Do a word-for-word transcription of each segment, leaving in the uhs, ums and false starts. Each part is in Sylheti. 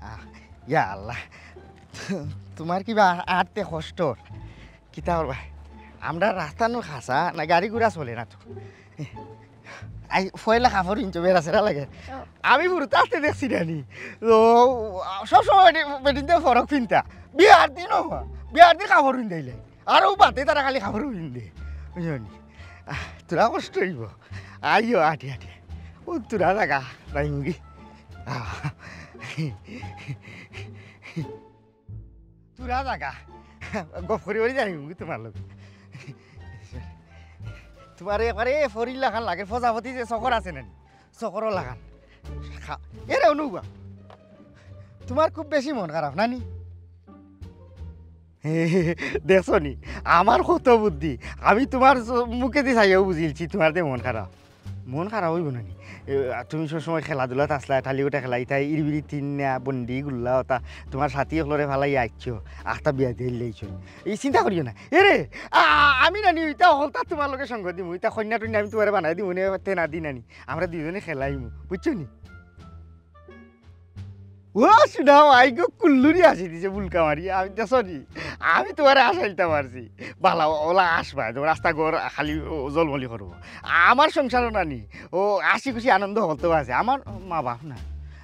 আহ, ইয়া আল্লাহ, তুমার কিবা আটতে কষ্ট অর? কিতা করবায়? আমরার রাস্তা নু খাসা না, গাড়ি ঘোড়া চলে না তো। আই, পয়লা কাপড় পিনছো, বেড়া ছেড়া লাগে। ও। আমি হুরুতা আস্তে দেখছি না নি। ও, সবসময় বেটি-, বেটিন্তে ফরক পিনতা। বিয়ার দিনও, বিয়ার দিন কাপড় পিন্দাইলে। আর অউ বাদে তারা খালি কাপড় পিন্দে। বুঝছো নি? আহ, থুড়া কষ্ট অইবো। আইও, আটি আটি। অউ থুড়া জাগা, রাইমুগি। আহ। থুড়া জাগা। গপ করি করি যাইমুগি তুমার লগে। তুমারে একবারে ফরির লাখান লাগে, প্রজাপতি যে চকর আছে না নি? চকরর লাখান। খা-, এরে অনুবা। তুমার খুব বেশি মন খারাপ, না নি? দেখছো নি? আমার কত বুদ্ধি। আমি তুমার চ-, মুখেদি চাইয়াউ বুঝিলছি তুমার যে মন খারাপ। মন খারাপ অইবো না নি? এ, আ, তুমি সবসময় খেলাধুলাত আছলায়, টালি গুটা খেলাইতায়, ইরবিরি তিন না, বন্ডি, গুল্লা, অতা, তুমার সাথী অকলরে ফালাইয়া আইছো, আখতা বিয়া দিলাইছো। ই চিন্তা করিও না। এরে, আ, আ, আমি না নি, ইতা হকলতা তুমার লগে সঙ্গ দিমু, ইতা কইন্যা টইন্যা আমি তুমারে বানাই দিমু নে, তেনা দিনা নি। আমরা দুইজনে খেলাইমু, বুঝছো নি? ও শুনাও, আইগো কুল্লুরি আসি দিছে বুলকা মারি। আমি দেখছো নি? আমি তুমারে আসাইলতা পারছি। বালা, অলা আসবায়, তুমার রাস্তা ঘর খালি ও জলমলি করবো। আমার সংসারও না নি, ও হাসি খুশি আনন্দ হকলতাউ আছে। আমার মা বাপ না,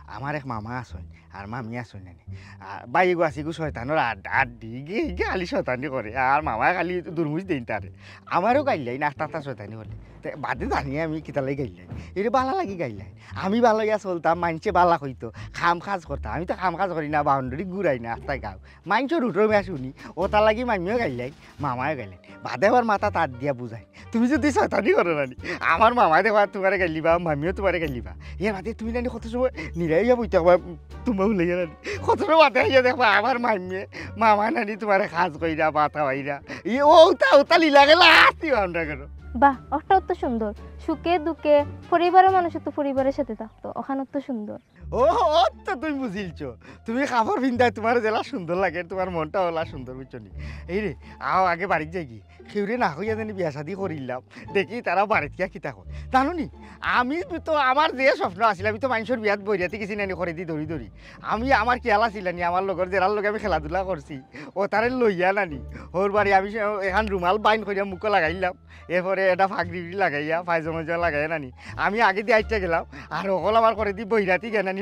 আমার এক মামা আছইন, আর মামি আছইন না নি। আর ভাইগু আছে গু শয়তানর আড-, আড্ডি, ইগে, ইগে খালি শয়তানি করে। আর মামায় খালি দুরমুশ দেইন তারে। আমারেও গাইল্লাইন, আখতা আখতা শয়তানি করে। তে বাদে জানি আমি কিতার লাগি গাইল্লাইন। এরে বালা লাগি গাইল্লাইন। আমি বালা অইয়া চলতাম, মাইনষে বালা কইতো, কাম কাজ করতাম। আমি তো কাম কাজ করি না, বাউন্ডারি ঘুরাই না, আখতা গাউ। মাইনষর উঠর মিয়া শুনি, অতার লাগি মামিও গাইল্লাইন, মামায়ও গাইল্লাইন। বাদে আবার মাথাত আত দিয়া বুঝাইন। তুমি যুদি শয়তানি করো না নি, আমার মামায় দেখবা তুমারে গাইল্লিবা, মামিও তুমারে গাইল্লিবা। এর বাদে তুমি না নি কত সময় নিরাইয়া বইতা থাকবা, তুমরা ভুলে গেলা নি। কত সময় বাদে আইয়া দেখবা আমার মামিয়ে, মামায় না নি তুমারে কাজ কইরা, ভাত খাওয়াইরা। ই অতা, অতা লীলা খেলা আস্তি আমরা করো। বাহ, অখটাউ তো সুন্দর। সুখে দুঃখে পরিবারর মানুষ তো পরিবারর সাথে থাকতো, অখানউ তো সুন্দর। ও, অত তুমি বুঝিলছো। তুমি কাপড় পিন্দায় তুমার যেলা সুন্দর লাগে, তুমার মনটাও অলা সুন্দর, বুঝছো নি? এই রে, আও আগে বাড়িত যাইগি। কেউরে না কইয়া জানি বিয়া শাদি করিলাম। দেখি তারা বাড়িত গিয়া কিতা কয়। জানো নি, আমি তো, আমার যে স্বপ্ন আছিল, আমি তো মাইনষর বিয়াত বইরাতি গেছি না নি করেদি ধরি ধরি। আমি, আমার খিয়াল আছিল না নি, আমার লগর যেরার লগে আমি খেলাধুলা করছি, অতারে লইয়া না নি। হউর বাড়ি আমি সে-, এখান রুমাল বাইন করিয়া মুখো লাগাইলাম। এরপরে এটা ফাগড়ি লাগাইয়া, পায়জামা লাগাইয়া না নি। আমি আগেদি আইচ্ছা গেলাম, আর হকল আমার করেদি বইরাতি গিয়া না নি,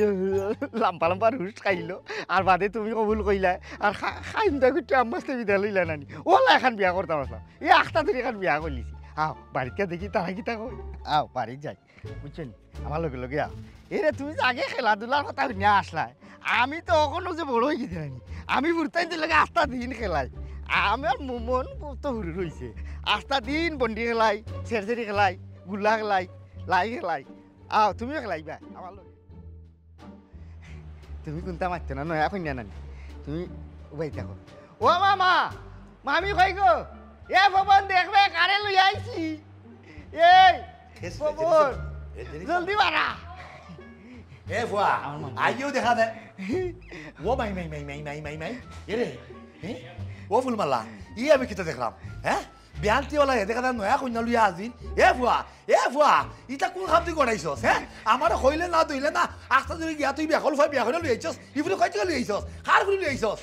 লাম্বা লাম্বা রুশ খাইলো। আর বাদে তুমি কবুল কইলায়, আর খা-, খাইন্দা গুট্টু আম্মাস্তে বিদায় লইলা না নি। অলা এখান বিয়া করতাম আছলাম। ই আখতা ধরি এখান বিয়া করিলিছি। আও, বাড়িত গিয়া দেখি তারা কিতা কয়। আও, বাড়িত যাই। বুঝছো নি? আমার লগে লগে আও। এরে, তুমি যে আগে খেলাধুলার কথা হুনিয়া আসলায়, আমি তো অখনো যে বড় অইগেছি না নি। আমি হুরুতাইন্তর লগে আস্তা দিন খেলাই। আমার ম-, মন তো হুরু রইছে। আস্তা দিন বন্ডি খেলাই, সেরসেরি খেলাই, গুল্লা খেলাই, লাই খেলাই। আও, তুমিও খেলাইবা আমার লগে। তুমি কুনতা মাতছো না, নয়া কইন্যা না নি? তুমি উবাই থাকো। ও মামা, মামি কই গো? এ ভবন দেখবে, কারে লই আইছি। এই, এ, এ, ভবন, এ, এ, জলদি বাড়া। এ ফুয়া, আমার মামা। আইও দেখা দে। ও মাই, মাই, মাই। এ রে, এ? ও ফুলমালা, ই আমি কিতা দেখলাম, হ্যাঁ? বিয়ান্তিওয়ালা হে দেখা যায় নয়া কইন্যা লইয়া আজির। এ ফুয়া, এ ফুয়া, ইতা কুন কাম তুই করাইছস, হ্যাঁ? আমারে কইলে না, দইলে না, আস্তা ধরি গিয়া তুই বেকল ফুয়া বিয়া করিয়া লইয়া আইছস। ই ফুরি কই থাকি লইয়া আইছস? কার ফুরি লইয়া আইছস?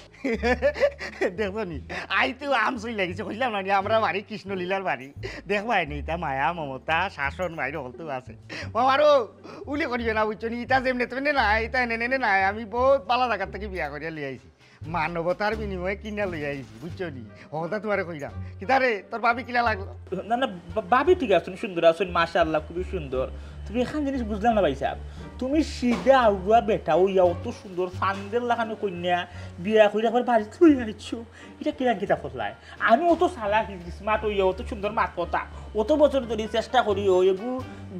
দেখছো নি? আইতে আম চুই লাগিছে, কইলাম না নি, আমরা বাড়ি কৃষ্ণলীলার বাড়ি। দেখবায় নি, ইতা মায়া, মমতা, শাসন, মাইর হকলতাউ আছে। বাবারও, উলি করিও না, বুঝছো নি? ইতা যেমনে তেমনে নায়, ইতা এনে এনে নায়। আমি বউত বালা জাগার থাকি বিয়া করিয়া লইয়া আইছি। মানবতার বিনিময়ে কিনা লইয়া আইছি, বুঝছো নি? হকলতা তুমারে কইরাম। কিতা রে, তোর ভাবি কিলা লাগলো? না, না, বা-, ভাবি ঠিক আছইন, সুন্দর আছইন, মাশাআল্লাহ, খুবই সুন্দর। তুমি এখান জিনিস বুঝলাম না ভাইসাব, তুমি সিধা আউয়া বেটা অইয়া অত সুন্দর চান্দের লাখান কইন্যা বিয়া কইরা আবার বাড়িত লইয়া আইছো, ইটা কিরাম কিতা করলায়? আমি অত চালাক smart অইয়া অত সুন্দর মাত কথা, অত বছর ধরি চেষ্টা করিও এগু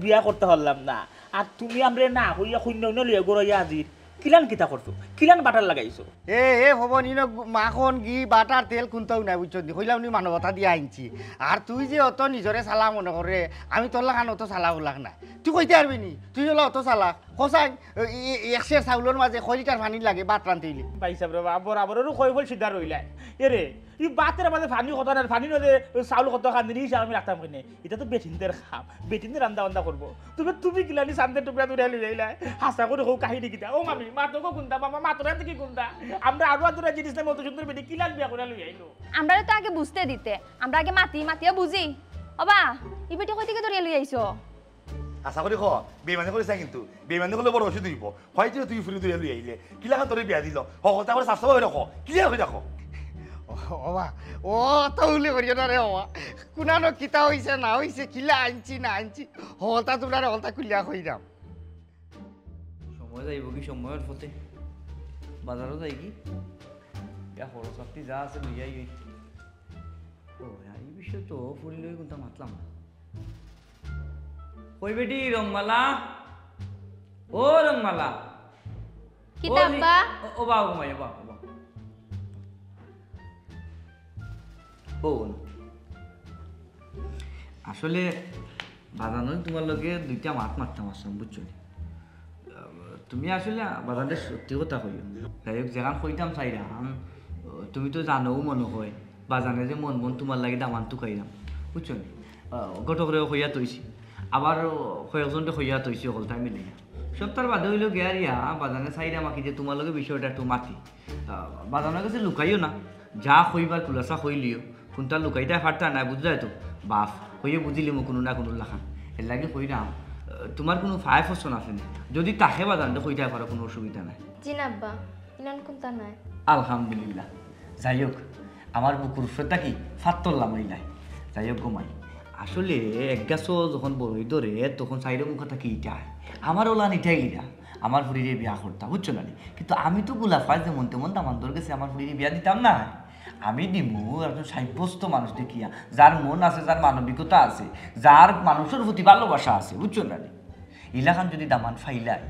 বিয়া করতা পারলাম না, আর তুমি আমরে না কইয়া কইন্যা অইন্যা লইয়া ঘরো আইয়া আজির। কিলান কিতা করছো? কিলান বাটার লাগাইছো? এ, এ, ভবন, ইনো গু-, মাখন, ঘি, বাটার, তেল কুনতাউ নাই, বুঝছো নি? কইলাম নি মানবতা দিয়া আনছি। আর তুই যে অত নিজরে চালাক মনে করে, আমি তোর লাখান অত চালাক উলাক না। তুই কইতে পারবি নি? তুই অলা অত চালাক। কছাইন, এ-, এ-, এক সের চাউলর মাঝে কয় লিটার পানি লাগে ভাত রানতে অইলে? ভাইসাব রে বা, বরাবরর কয় বল সিধা রইলায়। এরে, ই ভাতর মাঝে পানি কত না, পানি নদে চাউল কত খান দিন, হিসাব আমি রাখতাম কেনে? ইটা তো বেটিন্তর কাম, বেটিন্তে রান্দা বান্দা করবো। তুমি, তুমি কিলানি চান্দে টুকরা দূরে লই আইলায়? হাছা করি কও কাহিনী কিতা? ও মামি, মাতো গো কুন্তা, মামা মাতো না দেখি কুন্তা? আমরা আরো আদুরা জিনিস না, অত সুন্দর বেটি কিলান বিয়া করে লই আইলো? আমরারে তো আগে বুঝতে দিতে, আমরা আগে মাতি, মাতিয়া বুঝি। ওবা, ই বেটি কই থাকি ধরিয়া লই আইছো? আশা করি খ, বেইমানি করিস না কিন্তু। বেইমানি করলে বড় অসুবিধা অইবো। হয় যে তুই ফুরি ধরিয়া লই আইলে। কিলাখান তোরে বিয়া দিল? হকলতা করে সাফ সাফ করি রাখো। ক্লিয়ার করি রাখো। ও, ওবা, ও তো উল্লেখ করিও না রে ওবা। কুনানো কিতা অইছে না অইছে, কিলা আনছি না আনছি, হকলতা তুমরারে হকলতা খুলিয়া কইরাম। সময় যাইবো কি সময়র পথে? বাজারো যাই কি? ইয়া খরচ পাতি যা আছে লইয়াই অই। ও, ই বিষয়ে তো ফুরি লই কুন্তা মাতলাম না। কই বেটি রংমালা? ও রংমালা। কিতা ও জি-, আব্বা? ও, ও বাবু মাই, ও বাবু, ও বাবু। ও না। আসলে বাজানো তুমার লগে দুইটা মাত মাততাম আসলাম, বুঝছো নি? তুমি আসলে বাজানরে সত্যি কথা কইও। যাই হোক, যেখান কইতাম চাইরাম, তুমি তো জানোও মনে হয়, বাজানে যে মন মন তুমার লাগি দামান তুকাইলাম, বুঝছো নি? আহ, ঘটকরেও কইয়া তইছি, আবার কয়েকজনরে কইয়া তইছি, হকলতায় মিলিয়া। সবতার বাদে অইলো গিয়া রিয়া, বাজানে চাইরাম আর কি যে তুমার লগে বিষয়টা একটু মাতি। আহ, বাজানর গেছে লুকাইও না, যা কইবার খুলাসা কইলিও, কুন্তা লুকাইতায় পারতায় নায়, বুঝলায় তো? বাপ, কইয়া বুঝিলিমু কুনু না কুনু লাখান। এরলাগি কইরাম, আহ, তুমার কুনু ফায় পছন্দ আছে নি? যদি থাকে বাজানরে কইতায় পারো, কুনু অসুবিধা নাই। জি না আব্বা, ইলান কুন্তা নাই। আলহামদুলিল্লাহ। যাই হোক, আমার বুকুর উপরে থাকি ফাত্তর লামাইলায়। যাই হোক গো মাই, আসলে এক গাছো যখন বড়ই ধরে, তখন চাইরো মুখা থাকি ইটায়। আমার ওলান ইটাই লিরা। আমার ফুরিরে বিয়া করতা, বুঝছো না নি? কিন্তু আমি তো গুলাফায় যেমন তেমন দামান্দর গেছে আমার ফুরিরে বিয়া দিতাম না। আমি দিমু একজন সাব্যস্ত মানুষ দেখিয়া, যার মন আছে, যার মানবিকতা আছে, যার মানুষর প্রতি ভালোবাসা আছে, বুঝছো না নি? ইলাখান যদি দামান ফাইলাই,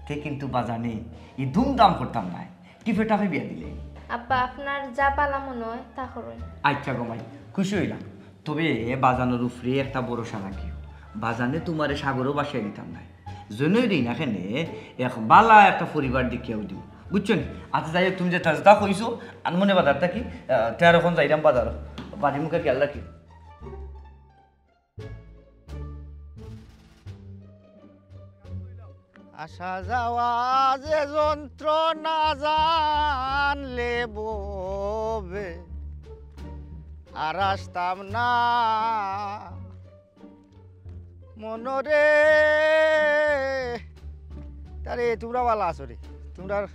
তে কিন্তু বাজানে ই ধুমধাম করতাম নায়। টিপে টাপে বিয়া দিলে। আব্বা, আপনার যা বালা মনে হয় তা করুন। আচ্ছা গো মাই, খুশি অইলাম। তবে বাজানর উপরে একটা ভরসা রাখিও। বাজানে তুমারে সাগরও ভাসাই দিতাম নায়। যেনই দেই না কেনে, এক বালা একটা পরিবার দেখিয়াও দিও। বুঝছো নি? আচ্ছা যাই হোক, তুমি যেতা যেতা কইছো, আনমনে বাজার থাকি, আহ, তে আর অখন যাইরাম বাজার। বাড়ি মুখে খেয়াল রাখি। আসা যাওয়া যে যন্ত্রণা জানলে ববে আর আসতাম না মনরে। তারে তুমরা বালা আছো রে, তুমরার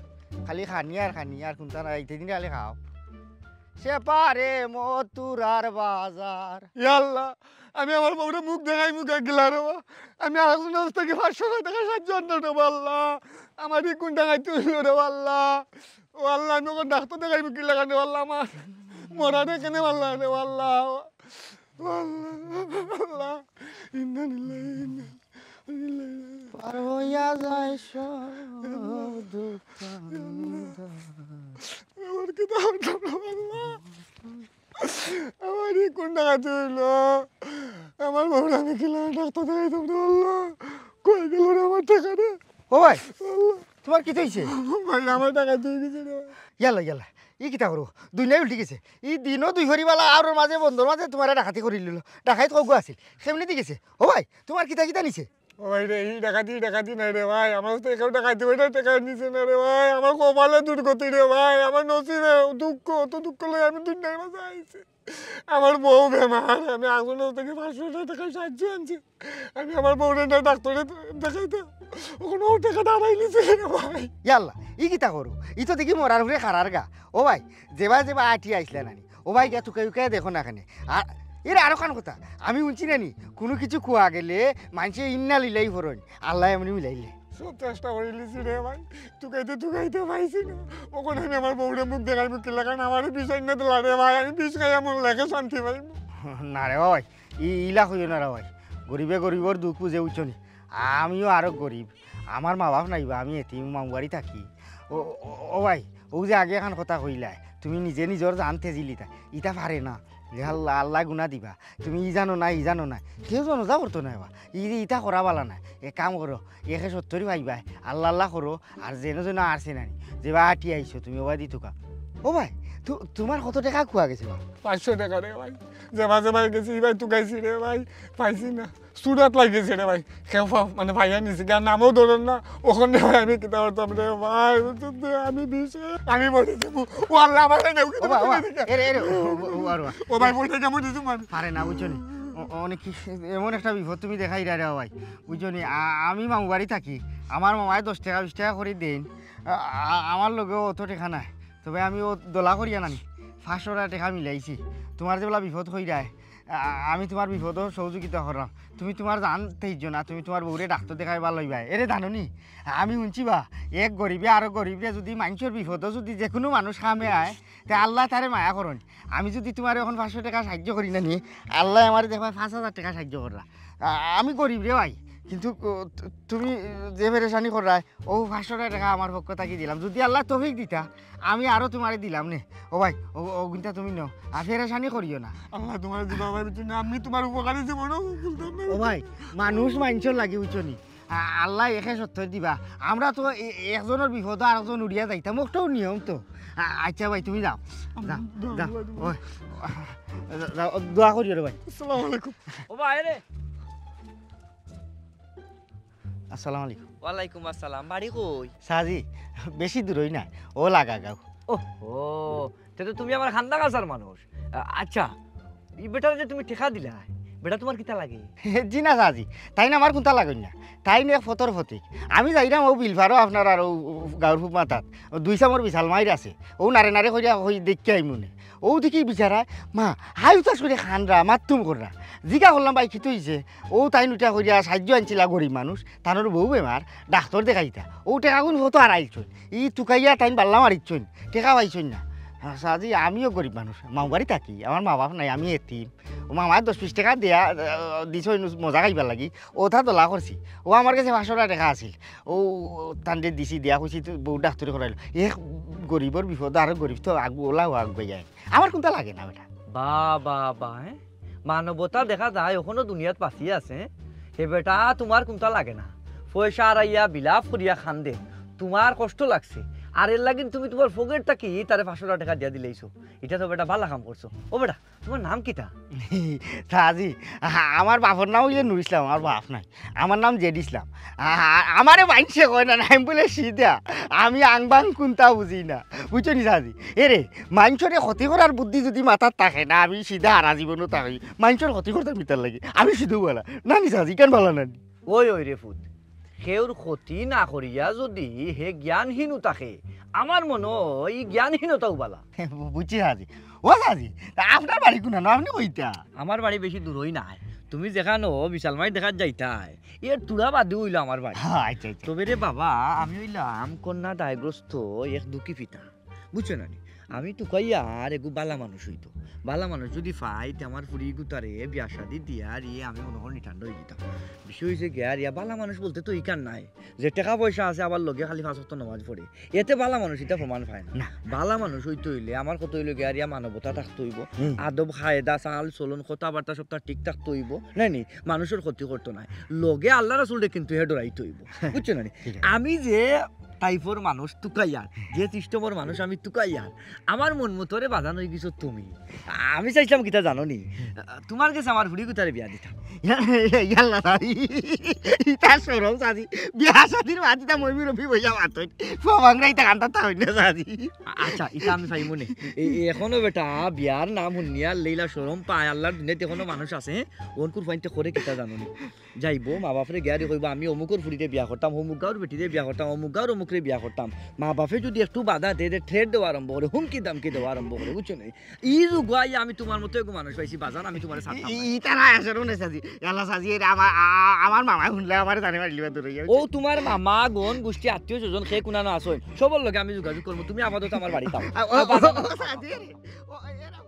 খালি খানি আর খানি আর কুন্তা নাই, ইতে দিন খালি খাও। সে পারে মথুরার বাজার। ইয়া আল্লাহ, আমি আমার বউরে মুখ দেখাইমু কিলা রে বা? আমি আরেকজনর গেছ থাকি পাঁচশো টেকা সাহায্য আনতাম রে বা আল্লাহ। আমার ই কুন ডাকাইতি অইলো রে বা আল্লাহ। ও আল্লাহ, আমি অখন ডাক্তার দেখাইমু কিলা রে বা আল্লাহ? আমার মরারে কেনে মারলা রে বা আল্লাহ? ও আল্লাহ, আল্লাহ, ইন্না লিল্লাহি ওয়া ইন্না ইলাইহি রাজিউন। পার হইয়া যায় সব দুঃখ। আমার কিতা অইলো রে বা আল্লাহ? আমার ই কুন ডাকাইতি অইলো? আমার বউরে আমি কিলা ডাক্তার দেখাইতাম রে আল্লাহ? কই গেল রে আমার টেকা রে? ও ভাই, আল্লাহ। তুমার কিতা অইছে? ভাই, আমার টেকা চুরি অই গেছে রে। ইয়াল্লা, ইয়াল্লা, ই কিতা করো? দুনিয়া উল্টি গেছে। ই দিনও দুই হরিবালা আওরর মাঝে বন্দর মাঝে তুমারে ডাকাতি করিলিলো। ডাকাইত কয়গু আছিল? কেমনেদি গেছে? ও ভাই, তুমার কিতা কিতা নিছে? ও ভাই রে, ই ডাকাতি, ই ডাকাতি নায় রে ভাই। আমার তো কেউ ডাকাতি অইয়া টেকা নিছে না রে ভাই। আমার কপালে দুর্গতি রে ভাই। আমার নসিবে দুঃখ, অত দুঃখ লইয়া আমি দুনিয়ার মাঝে আইছি। আমার বউ বেমার, আমি আরেকজনর গেছ থাকি পাঁচশো টেকা সাহায্য আনছি। আমি আমার বউরে নিয়া ডাক্তারে দেখাইতাম, অখন অউ টেকা দাঁড়াই নিছে রে ভাই। ইয়াল্লা, ই কিতা করো? ই তো দেখি মরার উপরে খাড়ার গা। ও ভাই, যেবায় যেবায় আটিয়া আইছলা নানি, ও ভাই গিয়া তুকাই উকাই দেখো না কেনে। আর এর আরোখান কথা, আমি হুনছি নানি, কুনু কিছু কুয়া গেলে মানষে ইন্না লিল্লাহি পড়ইন, আল্লায় এমনে মিলাইলে। সব চেষ্টা করিলিছি রে ভাই, তুকাইতে তুকাইতে পাইছি না। অখন আমি আমার বউরে মুখ দেখাইমু কিলা, কারণ আমারে বিষ আনিয়া দিলা রে ভাই, আমি বিষ খাইয়া মরলে কে শান্তি পাইমু। না রে ভাই, ই-, ইলা কইও না রে ভাই, গরিবে গরিবর দুখ বুঝে, বুঝছো নি? আমিও আরো গরিব, আমার মা বাপ নাই বা, আমি এতিম, মামু বাড়ি থাকি। ও, ও, ও ভাই, অউ যে আগে এখান কথা কইলায়, তুমি নিজে নিজর জান তেজিলিতায়, ইতা পারে না। এ আল্লাহ, আল্লাহ গুনা দিবা। তুমি ই জানো না, ই জানো না। কেউ জানো যা করতো না বা। ই, ইতা করা বালা না। এক কাম করো, একে সত্তরি পাইবায়। আল্লাহ আল্লাহ করো, আর যেন যেন আর চিনানি। যেবা আটি আইছো তুমি, ওবা দি তুকা। ও ভাই, তু-, তোমার কত টেকা খুয়া গেছে বা? পাঁচশো টেকা রে ভাই। যেবা যেবা গেছি, ভাই তুকাইছি রে ভাই। পাইছি না। সুরাত লাগিছে রে ভাই। কেউ ফা-, মানে, ভাইয়া নিছে, গিয়া নামও ধরেন না। ওখানে ভাই আমি কিতা করতাম রে ভাই? আমি বিষ, আমি মরে যাবো। ও আল্লাহ, আমার নেও কিন্তু ওবা, ওবা, এরে, এরে, ও, ও, ও, আর ওবা। ও ভাই, বলতে কেমন দিছো মানে? পারে না, বুঝছো নি? ও, ও, অনেক কি, এমন একটা বিপদ তুমি দেখাই রে ভাই, বুঝছো নি? আ-, আমি মামু বাড়ি থাকি, আমার মামায় দশ টেকা, বিশ টেকা করি দেইন। আ-, আ-, আমার লগে অত টেকা নাই, তবে আমি ও দলা করিয়া নানি, পাঁচশো টেকা মিলাইছি। তোমার যেবলা বিপদ কইরায়, আ-, আমি তোমার বিপদও সহযোগিতা করলাম। তুমি তোমার জান তেইজো না, তুমি তোমার বউরে ডাক্তর দেখাইবার লইবায়। এরে জানো নি, আমি শুনছি বা, এক গরিবে আরো গরিবরে যদি মানষর বিপদও যদি যে কোনো মানুষ কামে আয়, তে আল্লাহ তারে মায়া করইন। আমি যদি তোমার এখন পাঁচশো টেকা সাহায্য করি না নি, আল্লাহ আমারে দেখবায় পাঁচ হাজার টেকা সাহায্য কররা। আ-, আমি গরিব রে ভাই, কিন্তু ক-, তু-, তুমি যে পেরেশানি কররায়, ও পাঁচশো টেকা আমার পক্ষ থাকি দিলাম, যদি আল্লাহ তৌফিক দিতা, আমি আরো তোমারে দিলাম নে। ও ভাই, ও, ও গুনটা তুমি নেও, আর পেরেশানি করিও না। আল্লাহ তোমার দিবা ভাই, তুমি, আমি তোমার উপকারী জীবনও ভুলতাম না। ও ভাই, মানুষ মানষর লাগি, বুঝছো নি? আ-, আল্লাহ একে সত্তর দিবা। আমরা তো এ-, একজনর বিপদ আরেকজন উড়িয়া যাইতাম, ওটাও নিয়ম তো। আ-, আচ্ছা ভাই, তুমি যাও, যাও, যাও। ওই, যাও, দোয়া করিও রে ভাই। আসসালামু আলাইকুম। ও ভাই রে। আসসালামু আলাইকুম। ওয়ালাইকুম আসসালাম। বাড়ি কই? সাজি, বেশি দূরই না, ও লাগা গাঁও। ও, ও, তে তো তুমি আমার খান্দা কাছার মানুষ। আ-, আচ্ছা, ই বেটারে যে তুমি টেকা দিলায়, বেটা তোমার কিতা লাগে? জি না সাজি, তাইন আমার কুন্তা লাগইন না। তাইন এক ফতর ফতিক। আমি যাইরাম ও বিলফারো আপনার আর ও গাঁওর ফুব মাতাত। ও দুই চামর বিশাল মাইর আছে। ও নারে নারে করিয়া কই দেখিয়া আইমু নে। ও দেখি বিচারায়, মা, হায় হুতাশ করি কানরা, মাততুম কররা। জিগা করলাম, "ভাই, কিতা অইছে?" ও তাইন উঠা করিয়া সাহায্য আনছিলা গরিব মানুষ, তানর বউ বেমার, ডাক্তর দেখাইতা। ও টেকাগুন ফতো হারাইছইন। ই তুকাইয়া তাইন বাল্লা মারিছইন, টেকা পাইছইন না। আ, সাজি, আমিও গরিব মানুষ, মামু বাড়ি থাকি, আমার মা বাপ নাই, আমি এতিম। ও মামায় দশ বিশ টেকা দিয়া, আ, দিছইন মজা খাইবার লাগি, ওটা দলা করছি। ও আমার গেছে পাঁচশো টেকা আছিল, ও তানরে দিছি, দিয়া কইছি, "তুই বউ ডাক্তরি করাইল।" এ গরিবর বিপদ, আরো গরিব তো আগু-, ওলা ও আগুয়াই যায়। আমার কুন্তা লাগে না বেটা। বা, বা, বা, হ্যাঁ? মানবতা দেখা যায়, অখনো দুনিয়াত বাঁচিয়া আছে, হ্যাঁ? হে বেটা, তোমার কুন্তা লাগে না। পয়সা হারাইয়া বিলাপ করিয়া কান্দে, তোমার কষ্ট লাগছে। আর এর লাগিন তুমি তোমার পকেট থাকি তারে পাঁচশো টেকা দিয়া দিলাইছো। ইটা তো বেটা বালা কাম করছো। ও বেটা, তোমার নাম কিতা? সাজি, আ-, আমার বাপর নাম অইলে নুর ইসলাম, আমার বাপ নাই। আমার নাম জেড ইসলাম। আ-, আ-, আমারে মাইনষে কয় না, নাম বলে সিধা। আমি আংবাং কুন্তা বুঝি না। বুঝছো নি সাজি? এরে, মাইনষরে ক্ষতি করার বুদ্ধি যদি মাথাত থাকে না, আমি সিধা হারা জীবনও থাকি। মাইনষর ক্ষতি করতাম কিতার লাগি? আমি সিধু বালা। না নি সাজি, কেন বালা না নি? ওই, ওই রে ফুত, কেউর ক্ষতি না করিয়া যদি হে জ্ঞানহীনও থাকে, আমার মনো অয় ই জ্ঞানহীনতাও বালা। বুঝছি সাজি। ও সাজি, তা আপনার বাড়ি কুনানো? আপনে কইতা? আমার বাড়ি বেশি দূরই নাই। তুমি যেখানো বিশাল মাইর দেখাত যাইতায়, এর তুড়া বাদে অইলো আমার বাড়ি। হ্যাঁ, আচ্ছা, আচ্ছা। তবে রে বাবা, আমি অইলাম কন্যা দায়গ্রস্ত এক দুঃখী পিতা। বুঝছো না নি? আমি তুকাইয়ার এগু বালা মানুষ অইতো। বালা মানুষ যদি পাই, তে আমার ফুড়ি গুতারে বিয়া শাদি দিয়ার ইয়ে আমি মনো করি নিঠান্ডা অই যিতাম। বিষয় অইছে গিয়া আর ইয়া বালা মানুষ বলতে তো ইখান নাই। যে টেকা পয়সা আছে, আবার লগে খালি পাঁচ ওয়াক্ত নামাজ পড়ে। এতে বালা মানুষ ইতা প্রমাণ পায় না। না। বালা মানুষ অইতে অইলে আমার কথা অইলো গিয়া আর ইয়া মানবতা থাকতে অইবো। হুম। আদব, কায়দা, চাল, চলন, কথাবার্তা সবতা ঠিক থাকতে অইবো। নাই নি? মানুষর ক্ষতি করতো নায়। লগে আল্লাহ রাসুলরে কিন্তু হে ডরাইতে অইবো। বুঝছো না নি? ঠিক আছে। আমি যে টাইপর মানুষ তুকাইয়ার, যে সিস্টেমর মানুষ আমি তুকাইয়ার, আমার মন মতরে বাজান অই গেছো তুমি। আমি চাইছিলাম কিতা জানো নি? তোমার গেছে আমার ফুড়ি গুতারে বিয়া দিতাম। ইয়া-, ইয়াল্লা সাজি, ইতা শরম সাজি, বিয়া শাদির বাদ ইতা মই মুরব্বি বইয়া মাতইন। ফুয়া বাংরা ইতা কান্দাত তা অইন না সাজি। আ-, আচ্ছা, ইতা আমি পাইমু নে। এ-, এ-, এখনো বেটা বিয়ার নাম হুনিয়া লেইলা শরম পায়, আল্লাহর দুনিয়াত এখনো মানুষ আছে, হ্যাঁ? অনকুর ফাইনতে করে কিতা জানো নি? যাইবো, মা বাপরে গিয়ারি কইবো, "আমি অমুকর ফুড়িরে বিয়া করতাম, অমুক গাঁওর বেটিরে বিয়া করতাম, অমুক গাঁওর অমুকরে বিয়া করতাম।" মা বাপে যদি একটু বাধা দেয়, দে threat দেওয়া আরম্ভ করে, হুমকি দামকি দেওয়া আরম্ভ করে, বুঝছো নি? ই যুগ আইয়া আমি তোমার মতো এগু মানুষ পাইছি, বাজান, আমি তোমারে ছাড়তাম না। ই-, ই তারা আসলে মনে সাজি, ইয়াল্লা সাজি, এরে আমার, আ-, আ-, আমার মামায় হুনলে আমারে জানে মারিলিবা দূরে গিয়া। ও তোমার মামা, গন, গুষ্টি, আত্মীয় স্বজন, খে কুনানো আছইন, সবর লগে আমি যোগাযোগ করমু, তুমি আপাতত আমার বাড়িত আও। আ, ও, আ, বাজান। ও, সাজি রে। ও, এরা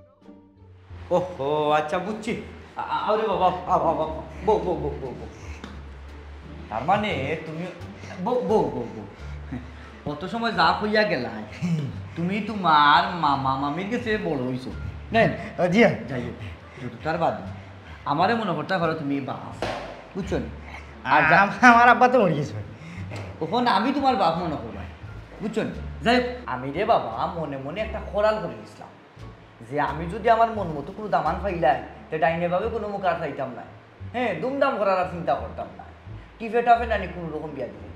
ওহো, আচ্ছা, বুঝছি। আ-, আ-, আরে বাবা, আ, বাবা, বউ, বউ, বউ, বউ, বউ। তার মানে তুমি, বউ, বউ, বউ, বউ। অত সময় যা কইয়া গেলায়, তুমি তোমার মামা মামির গেছে বড় অইছো। না, জি। যাই হোক, যতটার বাদ, আমারে মনো করতা পারো তুমি বাপ, বুঝছো নি? আর যা- আম-, আমার আব্বা তো মরি গেছে। অখন আমি তুমার বাপ মনো করবায়, বুঝছো নি? যাই হোক, আমি রে বাবা মনে মনে একটা খরাল করি দিছলাম যে আমি যুদি আমার মন মতো কুনু দামান পাইলাই, তে ডাইনে বামে কুনু মুখ আর চাইতাম না। হ্যাঁ, দুমদাম করার আর চিন্তা করতাম না। টিপে টাপে নানি কুনু রকম বিয়া দিলে।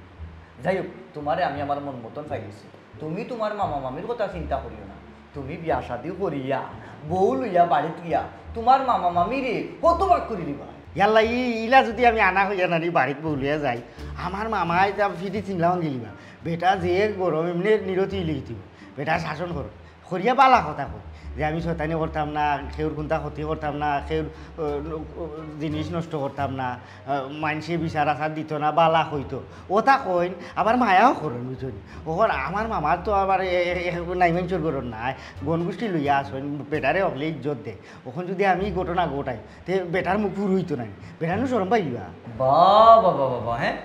যাই হোক, তুমারে আমি আমার মন মতন পাইলিছি। তুমি তুমার মামা মামির কথা চিন্তা করিও না। তুমি বিয়া শাদি করিয়া, বউ লইয়া বাড়িত গিয়া তুমার মামা মামিরে কত ভাগ করি দিবা। ইয়াল্লা, ই-, ইলা যুদি আমি আনা কইয়া নানি বাড়িত বউ লইয়া যাই, আমার মামায় তা ফিরি চিমলা ভাঙ্গি লিবা। বেটা যে গরম এমনে নিরতি লিখিতিব। বেটা শাসন করো। করিয়া বালা কথা কই যে আমি শয়তানি করতাম না, কেউর কুন্তা ক্ষতি করতাম না, কেউর, আহ, জিনিস নষ্ট করতাম না, আহ, মানষে বিচার আচার দিত না, বালা কইতো। ওতা কইন, আবার মায়াও করইন, বুঝছো নি? অখন আমার মামার তো আবার এ-, এ-, এ-, নাই মানষর ঘরর নাই, গণগোষ্ঠী লইয়া আছইন, বেটারে হকলে ইজ্জত দে। অখন যুদি আমি ই ঘটনা ঘটাই, তে বেটার মুখ ফুর অইতো নায়, বেটার নু শরম পাইবা। বাবা, বাবা, বাবা, হ্যাঁ?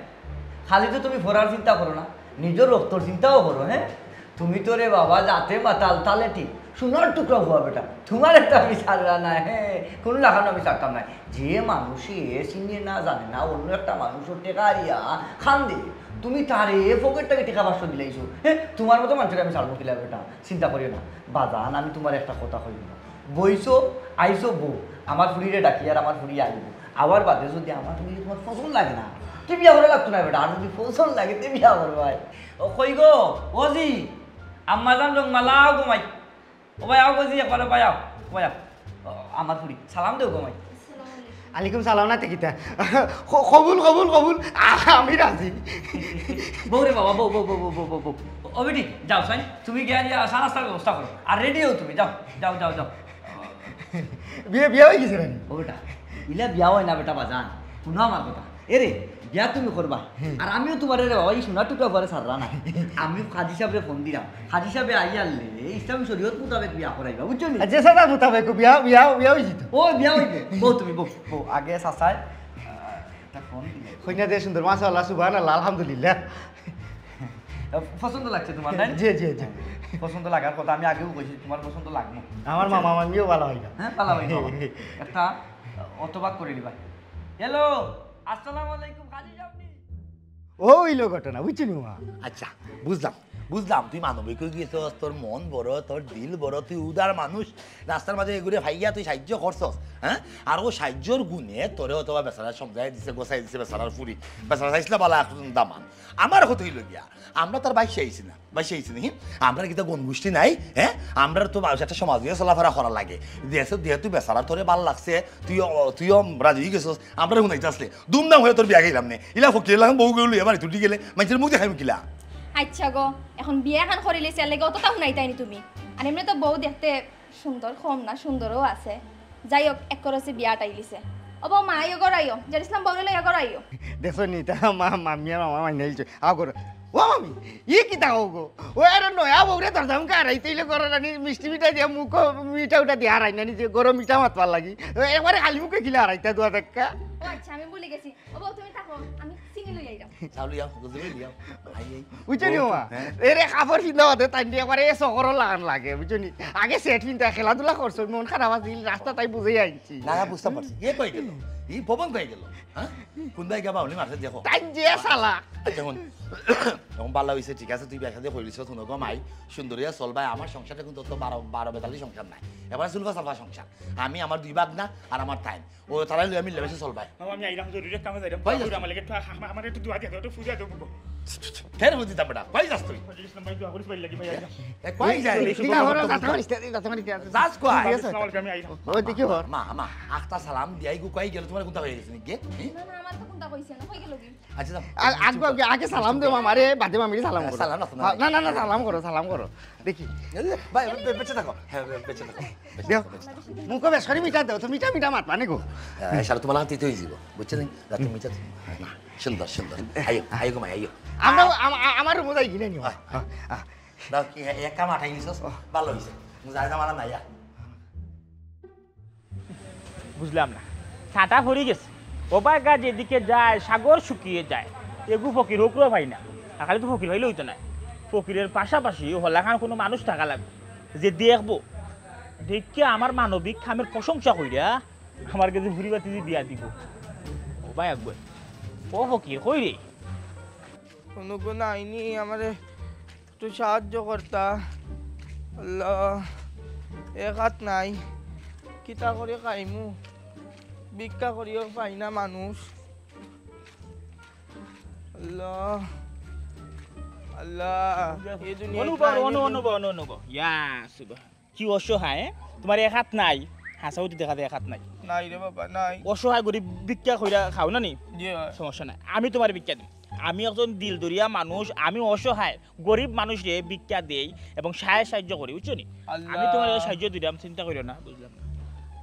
খালি তো তুমি ফরার চিন্তা করো না, নিজর রক্তর চিন্তাও করো, হ্যাঁ? তুমি তো রে বাবা জাতে মাতাল, তালে ঠিক, সোনার টুকরা পুয়া বেটা, তুমারে তো আমি ছাড়রাম না, হ্যাঁ? কুনু লাখান আমি ছাড়তাম না। যে মানষে চিনে না জানে না, অন্য একটা মানষর টেকা আইয়া কান্দে, তুমি তারে পকেট থাকি টেকা পাঁচশো দিলাইছো, হ্যাঁ? তুমার মতো মানষরে আমি ছাড়মু কিলা বেটা? চিন্তা করিও না। বাজান, আমি তুমারে একটা কথা কইমু। বইছো, আইছো বউ, আমার ফুড়িরে ডাকি আর আমার ফুড়ি আইবো। আওয়ার বাদে যুদি আমার ফুড়িরে তুমার পছন্দ লাগে না, তে বিয়া করা লাগতো না বেটা, আর যুদি পছন্দ লাগে তে বিয়া করবায়। ও কই গো, ও জি, আম্মাজান রংমালা আও গো মাই। ও ভাই আও গো জি, একবার ভাই আও, ভাই আও। ও, আমার ফুড়ি, সালাম দেও গো মাই। আলাইকুম সালাম না তে কিতা? ক-, কবুল, কবুল, কবুল। আ-, আমি রাজি। বউ রে বাবা, বউ, বউ। ও বেটি, যাও, সাইন, তুমি গিয়া, গিয়া চা নাস্তার ব্যবস্থা করো। আর রেডি হও তুমি, যাও, যাও, যাও, যাও। বিয়া, বিয়া অই গেছে নানি? ও বেটা, ইলা বিয়া অয় না বেটা বাজান। হুনো আমার কথা। এরে, বিয়া তুমি করবা। আর আমিও তুমারে রে বাবা, ই সোনার টুকরা পুয়ারে ছাড়রাম না। আমি কাজী সাবরে ফোন দিরাম। কাজী সাবে আইয়ারলে ইসলামী শরীয়ত মোতাবেক বিয়া করাইবা, বুঝছো নি? যে সাদা মোতাবেক বিয়া, বিয়া, বিয়া অই যিতো। ও, বিয়া অইবো। বউ তুমি, বউ, বউ। আগে চাচায়, আহ, একটা ফোন দিলে। কইনা যে সুন্দর, মাশাআল্লাহ, সুবহানাল্লাহ, আলহামদুলিল্লাহ। পছন্দ লাগছে তুমার, তাই না? জি, জি, জি। পছন্দ লাগার কথা, আমি আগেও কইছি, তুমার পছন্দ লাগবো। আমার মামা মামিও ভালা অইবা। হ্যাঁ, ভালা অইবা। একটা অতবাক করি দিবা। হ্যালো, আসসালামু আলাইকুম, কাজী সাব নি? অউ অইলো ঘটনা, বুঝছো নি মামা? আচ্ছা, বুঝলাম, বুঝলাম, তুই মানবিক অই গেছস, তোর মন বড়, তোর দিল বড়, তুই উদার মানুষ। রাস্তার মাঝে এগুরে পাইয়া তুই সাহায্য করছস, হ্যাঁ? আর অউ সাহায্যর গুণে তোরে অথবা বেচারা সমঝাই দিছে, গোছাই দিছে বেচারার ফুড়ি। বেচারা চাইছলা বালা এক দামান। আমার কথা অইলো গিয়া, আমরা তো আর বাইচ্চা আইছি না, বাইচ্চা আইছি না, হি? আমরার কিতা গণগোষ্ঠী নাই, হ্যাঁ? আমরার তো একটা সমাজ লইয়া চলাফেরা করা লাগে। যেহেতু, যেহেতু বেচারা তোরে ভালা লাগছে, তুইও, তুইও রাজি অই গেছস, আমরারে হুনাইতে আছলে, দুমদাম করি তোর বিয়া খাইলাম নে। ইলা ফকির লাখান বউ লইয়া বাড়িত উঠি গেলে, মানষর মুখ দেখাইমু কিলা? আচ্ছা গো, এখন বিয়া খান করিলিছে, এরলাগি অততা হুনাইতায় নি তুমি। আর এমনে তো বউ দেখতে সুন্দর কম না, সুন্দরও আছে। যাই হোক, এক খরচে বিয়া আটাইলিছে। ও বউ মা, আইও ঘরো আইও, জেড ইসলাম বউরে লইয়া ঘরো আইও। দেখছো নি, তা মা-, মামি আর মামা মাইনা আইছে। আও ঘরো। ও মামি, ই কিতা কও গো? ও আরে নয়া বউরে দরজা মুখে আড়াইতে অইলে ঘরো রানি মিষ্টি মিঠাই দিয়া মুখ মিঠা উঠা দিয়া আড়াই না নিজে ঘরো মিঠা মাতবার লাগি। ও একবারে খালি মুখে কিলা আড়াইতা দুয়া দেখা। ও আচ্ছা, আমি ভুলি গেছি। ও বউ, তুমি থাকো, আমি চিনি লই আইরাম। চাউল লিয়াও, গজবে লিয়াও। I, I. বুঝছো নি ও, মামা? হ্যাঁ? এরে কাপড় পিন্দা বাদে তাইন দি একবারে এ চকরর লাখান লাগে, বুঝছো নি? আগে সেট পিন্দা, খেলাধুলা করছো, মন খারাপ আছিল, রাস্তা তাই বুঝাই আইছি। না, না, বুঝতাম পারছি। ইয়ে কই গেল? ই ভবন কই গেল? হ্যাঁ? কোন দায় গেবা উনি মারছে দেখো। তাই যে শালা। আচ্ছা, হুন। এখন ভালা অইছে, ঠিক আছে, তুই বিয়া শাদি করিলিছস, হুনো গো মাই, সুন্দর অইয়া চলবায়, আমার সংসারটা কিন্তু অত বারো, বারো বেতালি সংসার নায়। এবারে সুলফা সালফা সংসার। আমি আমার দুই ভাগনা আর আমার তাইন। ও, তারাই লইয়া মিলামিশা চলবায়। মামা, আমি আইরাম, জরুরি এক কামে যাইরাম। কই যাস? আমার লাগে একটু, আমা-, আমার একটু দোয়া দিয়া দেও, একটু ফুজা দেও বুকো। ফের বুঝি দাম বেটা, কই যাস তুই? পঁচিশ নম্বর দোয়া করিস, ভাই লাগি, ভাই, আইরাম। এ, কই যাস? এই ঠিক আছে, ওরা যাতা মারিস, যাতা মারিস, যাতা মারিস। যাস কই? আসসালামু আলাইকুম, আমি আইরাম। ও, দেখি হর। মা, মা, আখতা সালাম দিয়াই গু কই গেল, তোমার কোনটা হয়ে গেছে নাকি? হুম? না, না, আমার তো কোনটা কইছে না, কই গেল কি? আচ্ছা, যাও। আ-, আগে, আগে, আগে সালাম দেও মামারে, বাদে মামিরে সালাম করো। সালাম রাখো না। না, না, না, সালাম করো, সালাম করো। দেখি। এই যে, ভাই, বে-, বেঁচে থাকো। হ্যাঁ, বে-, বেঁচে থাকো। বেঁচে দেও। থাকো, বেঁচে থাকো। মুখো বেশ করি মিঠা দেও, তো মিঠা মিঠা মাত মানে গো। হ্যাঁ, সারা তোমার হাতে হইয়ে দিব। বুঝছো নি? রাতে মিঠা। না, সুন্দর, সুন্দর। আইও, আইও গো মাই, আইও। আমরা, আম-, আ-, আমার রুমো যাই কিনে নিও। হ্যাঁ। আ, আ। দাও, কি, এ-, এক কাম আঠাই নিছস? ভালো হইছে। যাই না, আমার নাই আর। বুঝলাম না, ছাটা পড়ি গেছে। ও বাগা যেদিকে যায়, সাগর শুকিয়ে যায়। এগু ফকির হকরও পাই না, আর খালি তো ফকির পাইলে হইতো না। ফকিরের পাশাপাশি হলাখান কোনো মানুষ থাকা লাগবে, যে দেখবো দেখিয়া আমার মানবিক কামের প্রশংসা কইরা আমার গেছে হুড়ি বাতি দি বিয়া দিব। ও ভাই আকবর, ও ফকির, কই রে? কোনো গুণ আইনি, আমারে একটু সাহায্য করতা। আল্লাহ, এক হাত নাই, কিতা করি খাইমু? ভিক্ষা করিও পাই না মানুষ। আল্লাহ, আল্লাহ, এই দুনিয়াত অনুভব, নাই অনু-, রে। অনুভব, অনু-, অনুভব। ইয়া, সুবহান। কি অসহায়, হ্যাঁ? তোমার এক হাত নাই? হাছা অইতে দেখা যায় এক হাত নাই। নাই রে বাবা, নাই। অসহায় গরিব ভিক্ষা কইরা খাও না নি? জি অয়। সমস্যা নাই, আমি তোমার ভিক্ষা দিমু। আমি একজন দিল দরিয়া মানুষ, আমি অসহায় গরিব মানুষরে ভিক্ষা দেই এবং সাহায্য সাহায্য করি, বুঝছো নি? আল্লাহ। আমি তোমার সাহায্য দিলাম, চিন্তা করিও না, বুঝলাম না।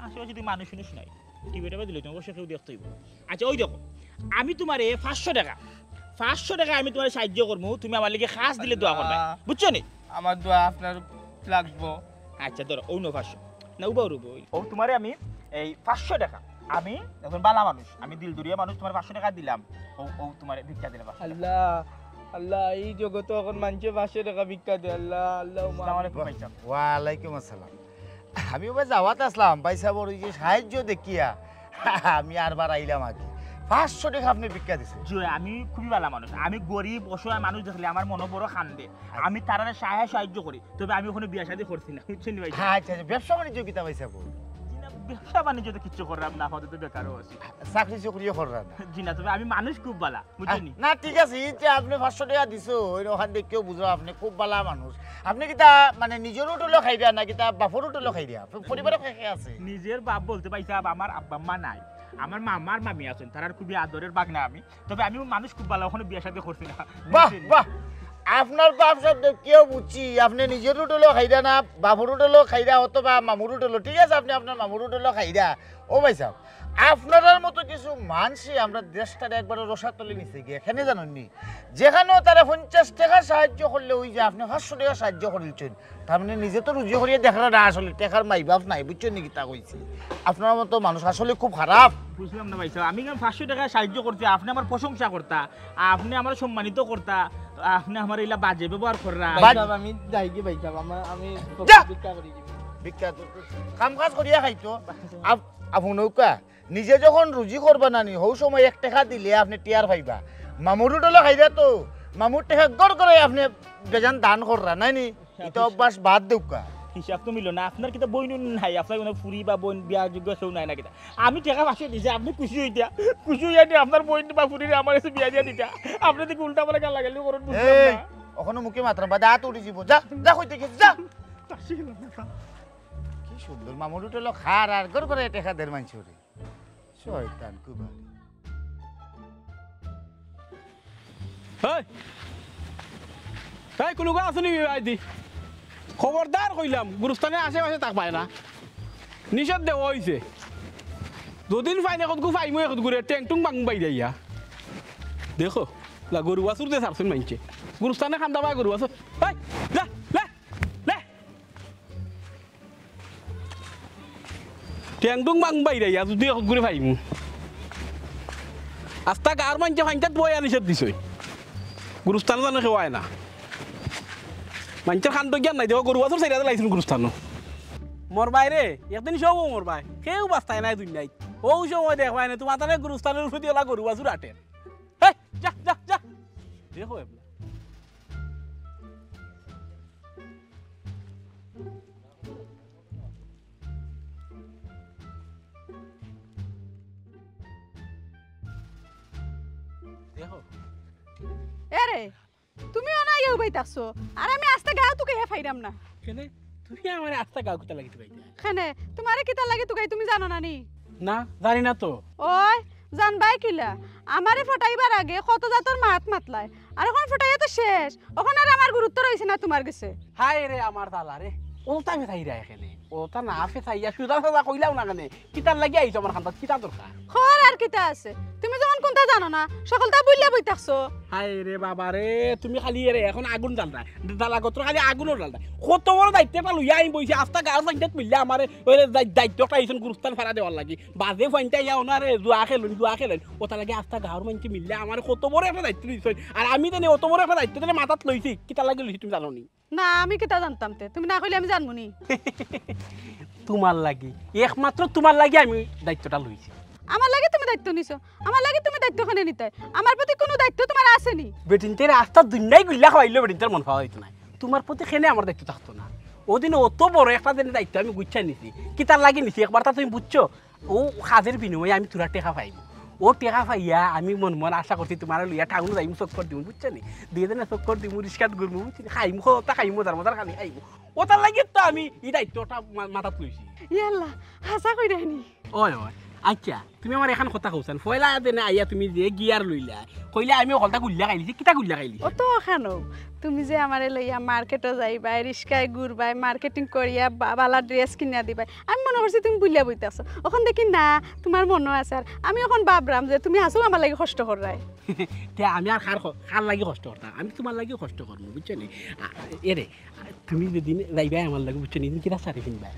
আশেপাশে যদি মানুষ উনুষ নাই, টিভি টাভি দিলে তোমার অবশ্যই কেউ দেখতে হইব। আচ্ছা, ওই দেখো, আমি তোমারে পাঁচশো টাকা, পাঁচশো টাকা আমি তোমারে সাহায্য করবো, তুমি আমার লাগি খাস দিলে দোয়া করবে, আল্লাহ। বুঝছো নি? আমার দোয়া আপনার লাগবো। আচ্ছা, ধরো, অউ নেও পাঁচশো। না, উবাও রুবো। অউ তোমারে আমি এই পাঁচশো টাকা, আমি একজন বালা মানুষ, আমি দিল দরিয়া মানুষ, তোমারে পাঁচশো টাকা দিলাম। অউ, অউ তোমারে ভিক্ষা দিলে পাঁচশো টাকা। আল্লাহ, আল্লাহ, এই জগতে এখন মানুষে পাঁচশো টাকা ভিক্ষা দেয়। আল্লাহ, আল্লাহ, আসসালামু আলাইকুম ভাইসাব। ওয়ালাইকুম আসসালাম। আমি ওবা যাওয়াত আসলাম, ভাইসাবর ওই যে সাহায্য দেখিয়া আমি আরবার আইলাম আর কি। পাঁচশো টাকা আপনে ভিক্ষা দিছে। জি, আমি খুবই বালা মানুষ, আমি গরিব অসহায় মানুষ দেখলে আমার মনো বড় কান্দে। আচ্ছা। আমি তারারে সাহায্য, সাহায্য করি, তবে আমি অখনো বিয়া শাদী করছি না, বুঝছইন নি ভাই? হ্যাঁ, আচ্ছা, আচ্ছা, ব্যবসা বাণিজ্য কিতা ভাইসাব? জি না, ব্যবসা বাণিজ্য তো কিচ্ছু কররাম না, আপাতত বেকারও আছি। চাকরি চাকরিও কররা না? জি না, তবে আমি মানুষ খুব বালা, বুঝছইন নি? না, ঠিক আছে, এই যে আপনে পাঁচশো টাকা দিছইন, অখান দেখিয়াউ বুঝলাম আপনে খুব বালা মানুষ। আপনে কিতা মানে নিজর হোটেলো খাইরা না কিতা বাপর হোটেলো খাইরা? পরিবারে কে কে আছে? নিজর বাপ বলতে ভাইসাব, আমার আব্বা আম্মা নাই, আমার মামার মামি আছইন, তারার খুবই আদরের ভাগনা আমি। তবে আমি মানুষ খুব বালা, অখনো বিয়া শাদী করছি না। বাহ, বাহ, আপনার বাপ সাব দেখিয়াউ বুঝছি, আপনে নিজর হোটেলো খাইরা না, বাপর হোটেলো খাইরা অথবা মামুর হোটেলো, ঠিক আছে, আপনে আপনার মামুর হোটেলো খাইরা। ও ভাইসাব, আপনারার মতো কিছু মানষে আমরার দেশটারে একবারে রসাতলে নিছে গিয়া, কেনে জানইন নি? যেখানেও তারা পঞ্চাশ টাকা সাহায্য করলে অই যায়, আপনে পাঁচশো টাকা সাহায্য করিলছইন। তার মানে নিজে তো রুজি করিয়া দেখরা না, আসলে টেকার মাই বাপ নাই, বুঝছইন নি কিতা কইছি? আপনার মতো মানুষ আসলে খুব খারাপ। বুঝলাম না ভাইসাব, আমি কেনে পাঁচশো টাকা সাহায্য করছি, আপনে আমার প্রশংসা করতা, আপনে আমার সম্মানিত করতা, আপনে আমার ইলা বাজে ব্যবহার কররা। ভাইসাব, আমি যাইগি ভাইসাব, আমার, আমি যা! ভিক্ষা করি। ভিক্ষা তো, তো কাম কাজ করিয়া খাইতো। আপ-, আপন নৌকা, নিজে যখন রুজি করবা না নি, হউ সময় এক টেকা দিলে আপনে টের পাইবা। মামুর হোটেলো খাইরা তো, মামুর টেকা গড় করে আপনে বেজান দান কররা, নায় নি? ইতা অভ্যাস বাদ দেউক্কা। হিসাব তো মিলো না। আপনার কিতা বইন নাই? আপনার কোনো ফুরি বা বইন বিয়া যোগ্য কেউ নাই না কিতা? আমি টেকা পাঁচশো দিছি, আপনে খুশি অইতা, খুশি অইয়া নি আপনার বইন বা ফুরিরে আমার গেছে বিয়া দিয়া দিতা। আপনে দেখি উল্টা পাল্টা গালাগালি করইন, বুঝলাম এই, না। অখনো মুখে মাতরাম, বাদে আত উঠি যিবো। যা, যা কইতে গেছি, যা। কি সুন্দর মামুর হোটেলো খার আর গড় করে টেকা দের মানষরে। শয়তান কুবারি। এই, এই, কুনুগু আছো নি বায়দি? খবরদার কইলাম, গুরুস্থানর আশেপাশে থাকবায় না। নিষেধ দেওয়া অইছে। যদিন পাইন একটগু পাইমু একটগুরে, টেংটুং বাং বাইরাইয়া। দেখো, লা গরু বাছুর যে ছাড়ছইন মানষে। গুরুস্থানে কান্দা পায় গরু বাছুর। এই, যা, লে, লে। টেংটুং বাং বাইরাইয়া যুদি একটগুরে পাইমু। আস্তা গাঁওর মানষে পাঞ্চায়েত বইয়া নিষেধ দিছে। গুরুস্থানো যেন কেউ আয় না। মানষর কাণ্ড জ্ঞান নাই, দেখো গরু বাছুর ছাড়িয়া দিলাইছইন গুরুস্থানো। মরবায় রে, একদিন সব মরবায়। কেউ বাঁচতায় নায় দুনিয়াত। অউ সময় দেখবায় নে, তুমার তারে গুরুস্থানর উপরেদি অলা গরু বাছুর আটের। হেই, যা, যা, যা। দেখো এবলা। দেখো। এরে, তুমি অনো আইয়া উবাই থাকছো, আর আমি আস্তা গাঁও তুকাইয়া পাইরাম না। কেনে? তুমি আমারে আস্তা গাঁও কিতার লাগি তুকাইতায়? কেনে? তুমারে কিতার লাগি তুকাই তুমি জানো না নি? না, জানি না তো। ওই, জানবায় কিলা? আমারে ফটাইবার আগে কত জাতর মাত মাতলায়, আর অখন ফটাইয়া তো শেষ, অখন আর আমার গুরুত্ব রইছে না তুমার গেছে। হায় রে আমার জ্বালা রে, অতা ফেছাইরায় কেনে? অতা না ফেছাইয়া সুজা সাজা কইলাও না কেনে? কিতার লাগি আইছো আমার কান্দাত? কিতা দরকার? খবর আর কিতা আছে? তুমি যখন কুন্তা জানো না, হকলতা ভুলিয়া বই থাকছো। হায় রে বাবা রে, তুমি খালি এরে অখন আগুন জ্বালরায়, জ্বালা গত্র খালি আগুনর জ্বালরায়। কত বড় দায়িত্ব একটা লইয়া আমি বইছি, আস্তা গাঁওর পঞ্চায়েত মিললে আমারে ওই দায়-, দায়িত্ব একটা আইছইন গুরুস্থান ফারা দেওয়ার লাগি। বাজে পঞ্চায়েত ইয়া ওনারে জুয়া খেলইন, জুয়া খেলইন। অতার লাগি আস্তা গাঁওর মানষে মিললে আমারে কত বড় একটা দায়িত্ব দিছইন। আর আমি যেন অত বড় একটা দায়িত্ব যেন মাথাত লইছি, কিতার লাগি লইছি তুমি জানো নি? না, আমি কিতা জানতাম তে? তুমি না কইলে আমি জানমু নি? তুমার লাগি, একমাত্র তুমার লাগি আমি দায়িত্বটা লইছি। আমার লাগি তুমি দায়িত্ব নিছো? আমার লাগি তুমি দায়িত্ব কেনে নিতায়? আমার প্রতি কুনু দায়িত্ব তুমার আছে নি? বেটিন্তে রাস্তা দুনিয়ায় গুল্লা খাওয়াইলেও বেটিন্তর মন পাওয়া অইতো নায়। তুমার প্রতি কেনে আমার দায়িত্ব থাকতো না? অউ দিন অত বড় একটা দিন দায়িত্ব আমি গুছাই নিছি। কিতার লাগি নিছি একবারতা তুমি বুঝছো? অউ কাজের বিনিময়ে আমি থুড়া টেকা পাইমু। অউ টেকা পাইয়া আমি মনে মনে আশা করছি তুমারে লইয়া টাউনো যাইমু, চক্কর দিমু, বুঝছো নি? দুইও জনে চক্কর দিমু, রিস্কাত ঘুরমু, বুঝছো নি? খাইমু, কত খাইমু, মজার মজার খানি খাইমু। অতার লাগি তো আমি ই দায়িত্বটা মা-, মাথাত লইছি। ইয়াল্লা, হাছা কইরায় নি? অয়, অয়। আইচ্ছা, তুমি আমারে এখান কথা কওছাইন। পয়লা দিনে আইয়া তুমি যে গিয়ার লইলায়, কইলায় আমি হকলতা গুল্লা খাইলিছি, কিতা গুল্লা খাইলিছি? অত অখানউ। তুমি যে আমারে লইয়া মার্কেটো যাইবায়, রিস্কায় ঘুরবায়, মার্কেটিং করিয়া বা-, বালা ড্রেস কিনিয়া দিবায়, আমি মনো করছি তুমি ভুলিয়া বইতাছো। অখন দেখি না, তুমার মনো আছে। আর আমি অখন ভাবরাম যে তুমি হাছাউ আমার লাগি কষ্ট কররায়। তে আমি আর কার ক-, কার লাগি কষ্ট করতাম? আমি তুমার লাগিউ কষ্ট করমু, বুঝছো নি? আ, এরে, তুমি যেদিন যাইবায় আমার লগে, বুঝছো নি, ইদিন কিতা শাড়ি ফিনবায়?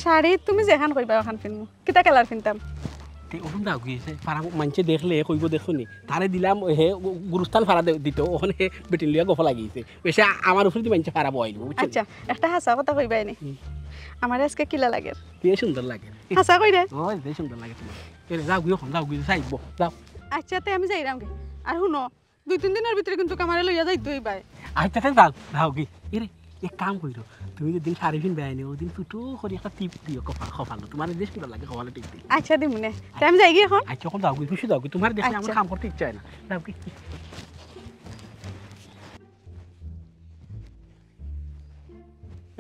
শাড়ি তুমি যেখান কইবায় অখান ফিনমু। কিতা কালার ফিনতাম? তে অখন যাওগি, ফাড়া মানষে দেখলে কইবো দেখছো নি, তারে দিলাম, হে গু-, গুরুস্থান ফাড়া দে-, দিতো, অখন হে বেটিন লইয়া গফ লাগিছে। বেশি আ-, আমার উপরেদি মানষে ফাড়া বওয়াইলিবো, বুঝছো নি? আইচ্ছা, একটা হাছা কথা কইবায় নি? হুম। আমারে আইজকে কিলা লাগের? তে সুন্দর লাগের। হাছা কইরায়? অয়, তে সুন্দর লাগে তুমার। এরে, যাওগি অখন, যাওগি, যাইবো, যাও। আইচ্ছা, তে আমি যাইরামগি। আর হুনো, দুই তিন দিনর ভিতরে কিন্তু আমারে লইয়া যাইতে অইবায়। আইচ্ছা, তে যাও, যাওগি। এরে, এক কাম কইরো, তুমি যেদিন শাড়ি ফিনবায় নি, অউদিন ছোট করি একটা টিপ দিও কপাল, কপালো। তুমার যে সুন্দর লাগে কপালো টিপ দিলে। আইচ্ছা, দিমুনে। তে আমি যাইগি অখন? আইচ্ছা, অখন যাওগি, খুশি যাওগি। তুমারে দেখলে আমার আইচ্ছা। কাম করতে ইচ্ছা অয় না। যাওগি।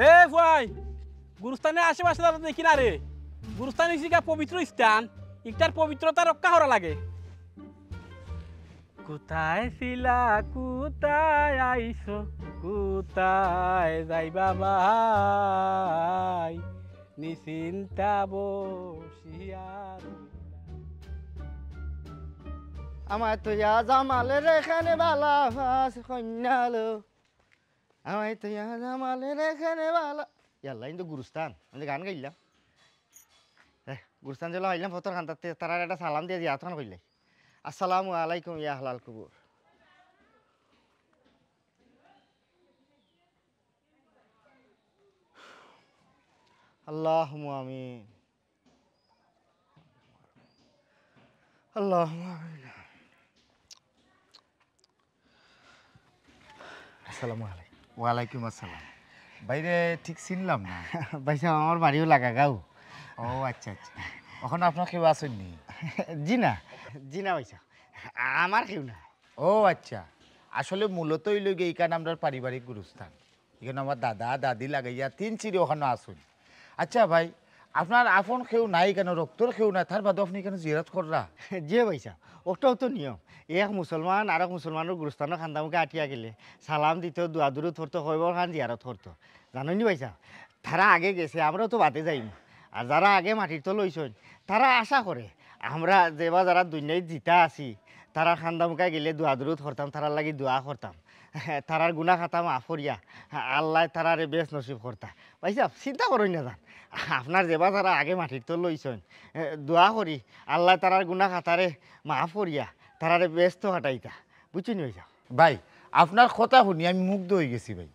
এ ফুয়াই, গুরুস্থানর আশেপাশে যারা দেখি না রে। গুরুস্থান অইছে গিয়া পবিত্র স্থান, ইটার পবিত্রতা রক্ষা করা লাগে। কোথায় ছিলা, কোথায় আইছো, কোথায় যাইবা ভাই, নিশ্চিন্তা বসিয়া রইলা। আমায় থইয়া জামালের এখানে বালা ফাস কন্যালো। আমায় থইয়া জামালের এখানে বালা। ইয়াল্লা, ইন তো গুরুস্থান। আমি তো গান গাইলাম। এহ, গুরুস্থান যেলা আইলাম, ফতর খান তাতে তারার একটা সালাম দিয়া দিয়া তখন কইলাই। আসসালামু আলাইকুম ইয়া আহলাল কুবুর। আল্লাহুম্মা আমিন। আল্লাহুম্মা আমিন। আসসালামু আলাইকুম। ওয়ালাইকুম আসসালাম। ভাইরে ঠিক চিনলাম না। ভাইসাব, আমার বাড়িও লাগাগাঁও। ও আচ্ছা, আচ্ছা। অখন আপনার কেউ আছইন নি? জি না, জি না ভাইসাব, আমার কেউ না। ও আচ্ছা, আসলে মূলত অইলো গিয়া ইখান আমরার পারিবারিক গুরুস্থান। ইখান আমার দাদা দাদি লাগাইয়া তিন সিরি অখানো আছইন। আচ্ছা ভাই, আপনার আপন কেউ নাই কেনে, রক্তর কেউ নাই, তার বাদেও আপনে ইখানো জিয়ারত কররা? জি ভাইসাব, অটাউ তো নিয়ম। এক মুসলমান আরক মুসলমানর গুরুস্থানর কান্দামুখা আটিয়া গেলে সালাম দিতো, দোয়া দুরুদ পড়তো, কবরখান জিয়ারত করতো। জানইন নি ভাইসাব, তারা আগে গেছে, আমরাউ তো বাদে যাইমু। আর যারা আগে মাটির তল অইছইন, তারা আশা করে আমরা যেবা যারা দুনিয়াত জিতা আছি, তারার কান্দামুখা গেলে দোয়া দুরুদ করতাম, তারার লাগি দোয়া করতাম। তারার গুনা খাতা মাফ করিয়া আল্লায় তারারে বেহেস্ত নসিব করতা। ভাইসাব, চিন্তা করইন না যান, আপনার যেবা যারা আগে মাটির তল অইছইন, এ, দোয়া করি আল্লায় তারার গুনা খাতারে মাফ করিয়া তারারে বেহেস্তো পাঠাইতা। বুঝছইন নি ভাইসাব? ভাই, আপনার কথা হুনি আমি মুগ্ধ অইগেছি ভাই।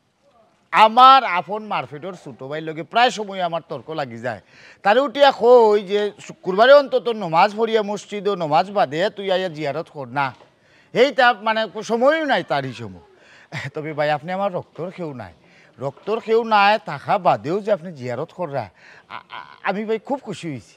আমার আপন মারফেটর ছোট ভাইর লগে প্রায় সময় আমার তর্ক লাগি যায়। তারে উঠিয়া কই যে শুক্রবারে অন্তত নমাজ পড়িয়া মসজিদো, নমাজ বাদে তুই আইয়া জিয়ারত কর না। এইটা মানে সময়ও নাই তার ই সময়। তবে ভাই, আপনে আমার রক্তর কেউ নায়, রক্তর কেউ নায় থাকা বাদেও যে আপনে জিয়ারত কররা, আ-, আ-, আমি ভাই খুব খুশি অইছি।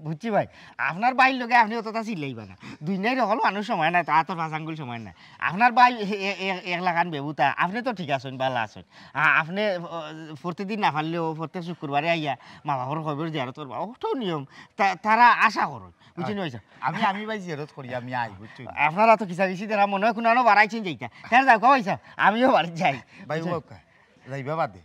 বুঝছি ভাই, আপনার ভাইর লগে আপনে অততা চিল্লাইবা না। দুনিয়ার হকল মানুষ সমান নায়, তো আতর পাঁচ আঙ্গুল সমান নায়। আপনার ভাই এ-, এ-, এ-, এক লাখান বেবুতা, আপনে তো ঠিক আছইন, ভালা আছইন। আ-, আপনে, অ, প্রতিদিন না পারলেও প্রত্যেক শুক্রবারে আইয়া মা বাবার কবর জিয়ারত করবা, অটাউ নিয়ম। তা-, তারা আশা করইন, বুঝছইন নি ভাইসাব? আমি, আমি ভাই জিয়ারত করি, আমি আই, বুঝছইন নি? আপনারা তো কিসা কিসি দেরা মনে অয় কুনানো বাড়াইছইন যাইতা। তার যাউক্কা ভাইসাব, আমিও বাড়িত যাই। ভাই, বুঝছইন? ওকা। যাইবা বাদে।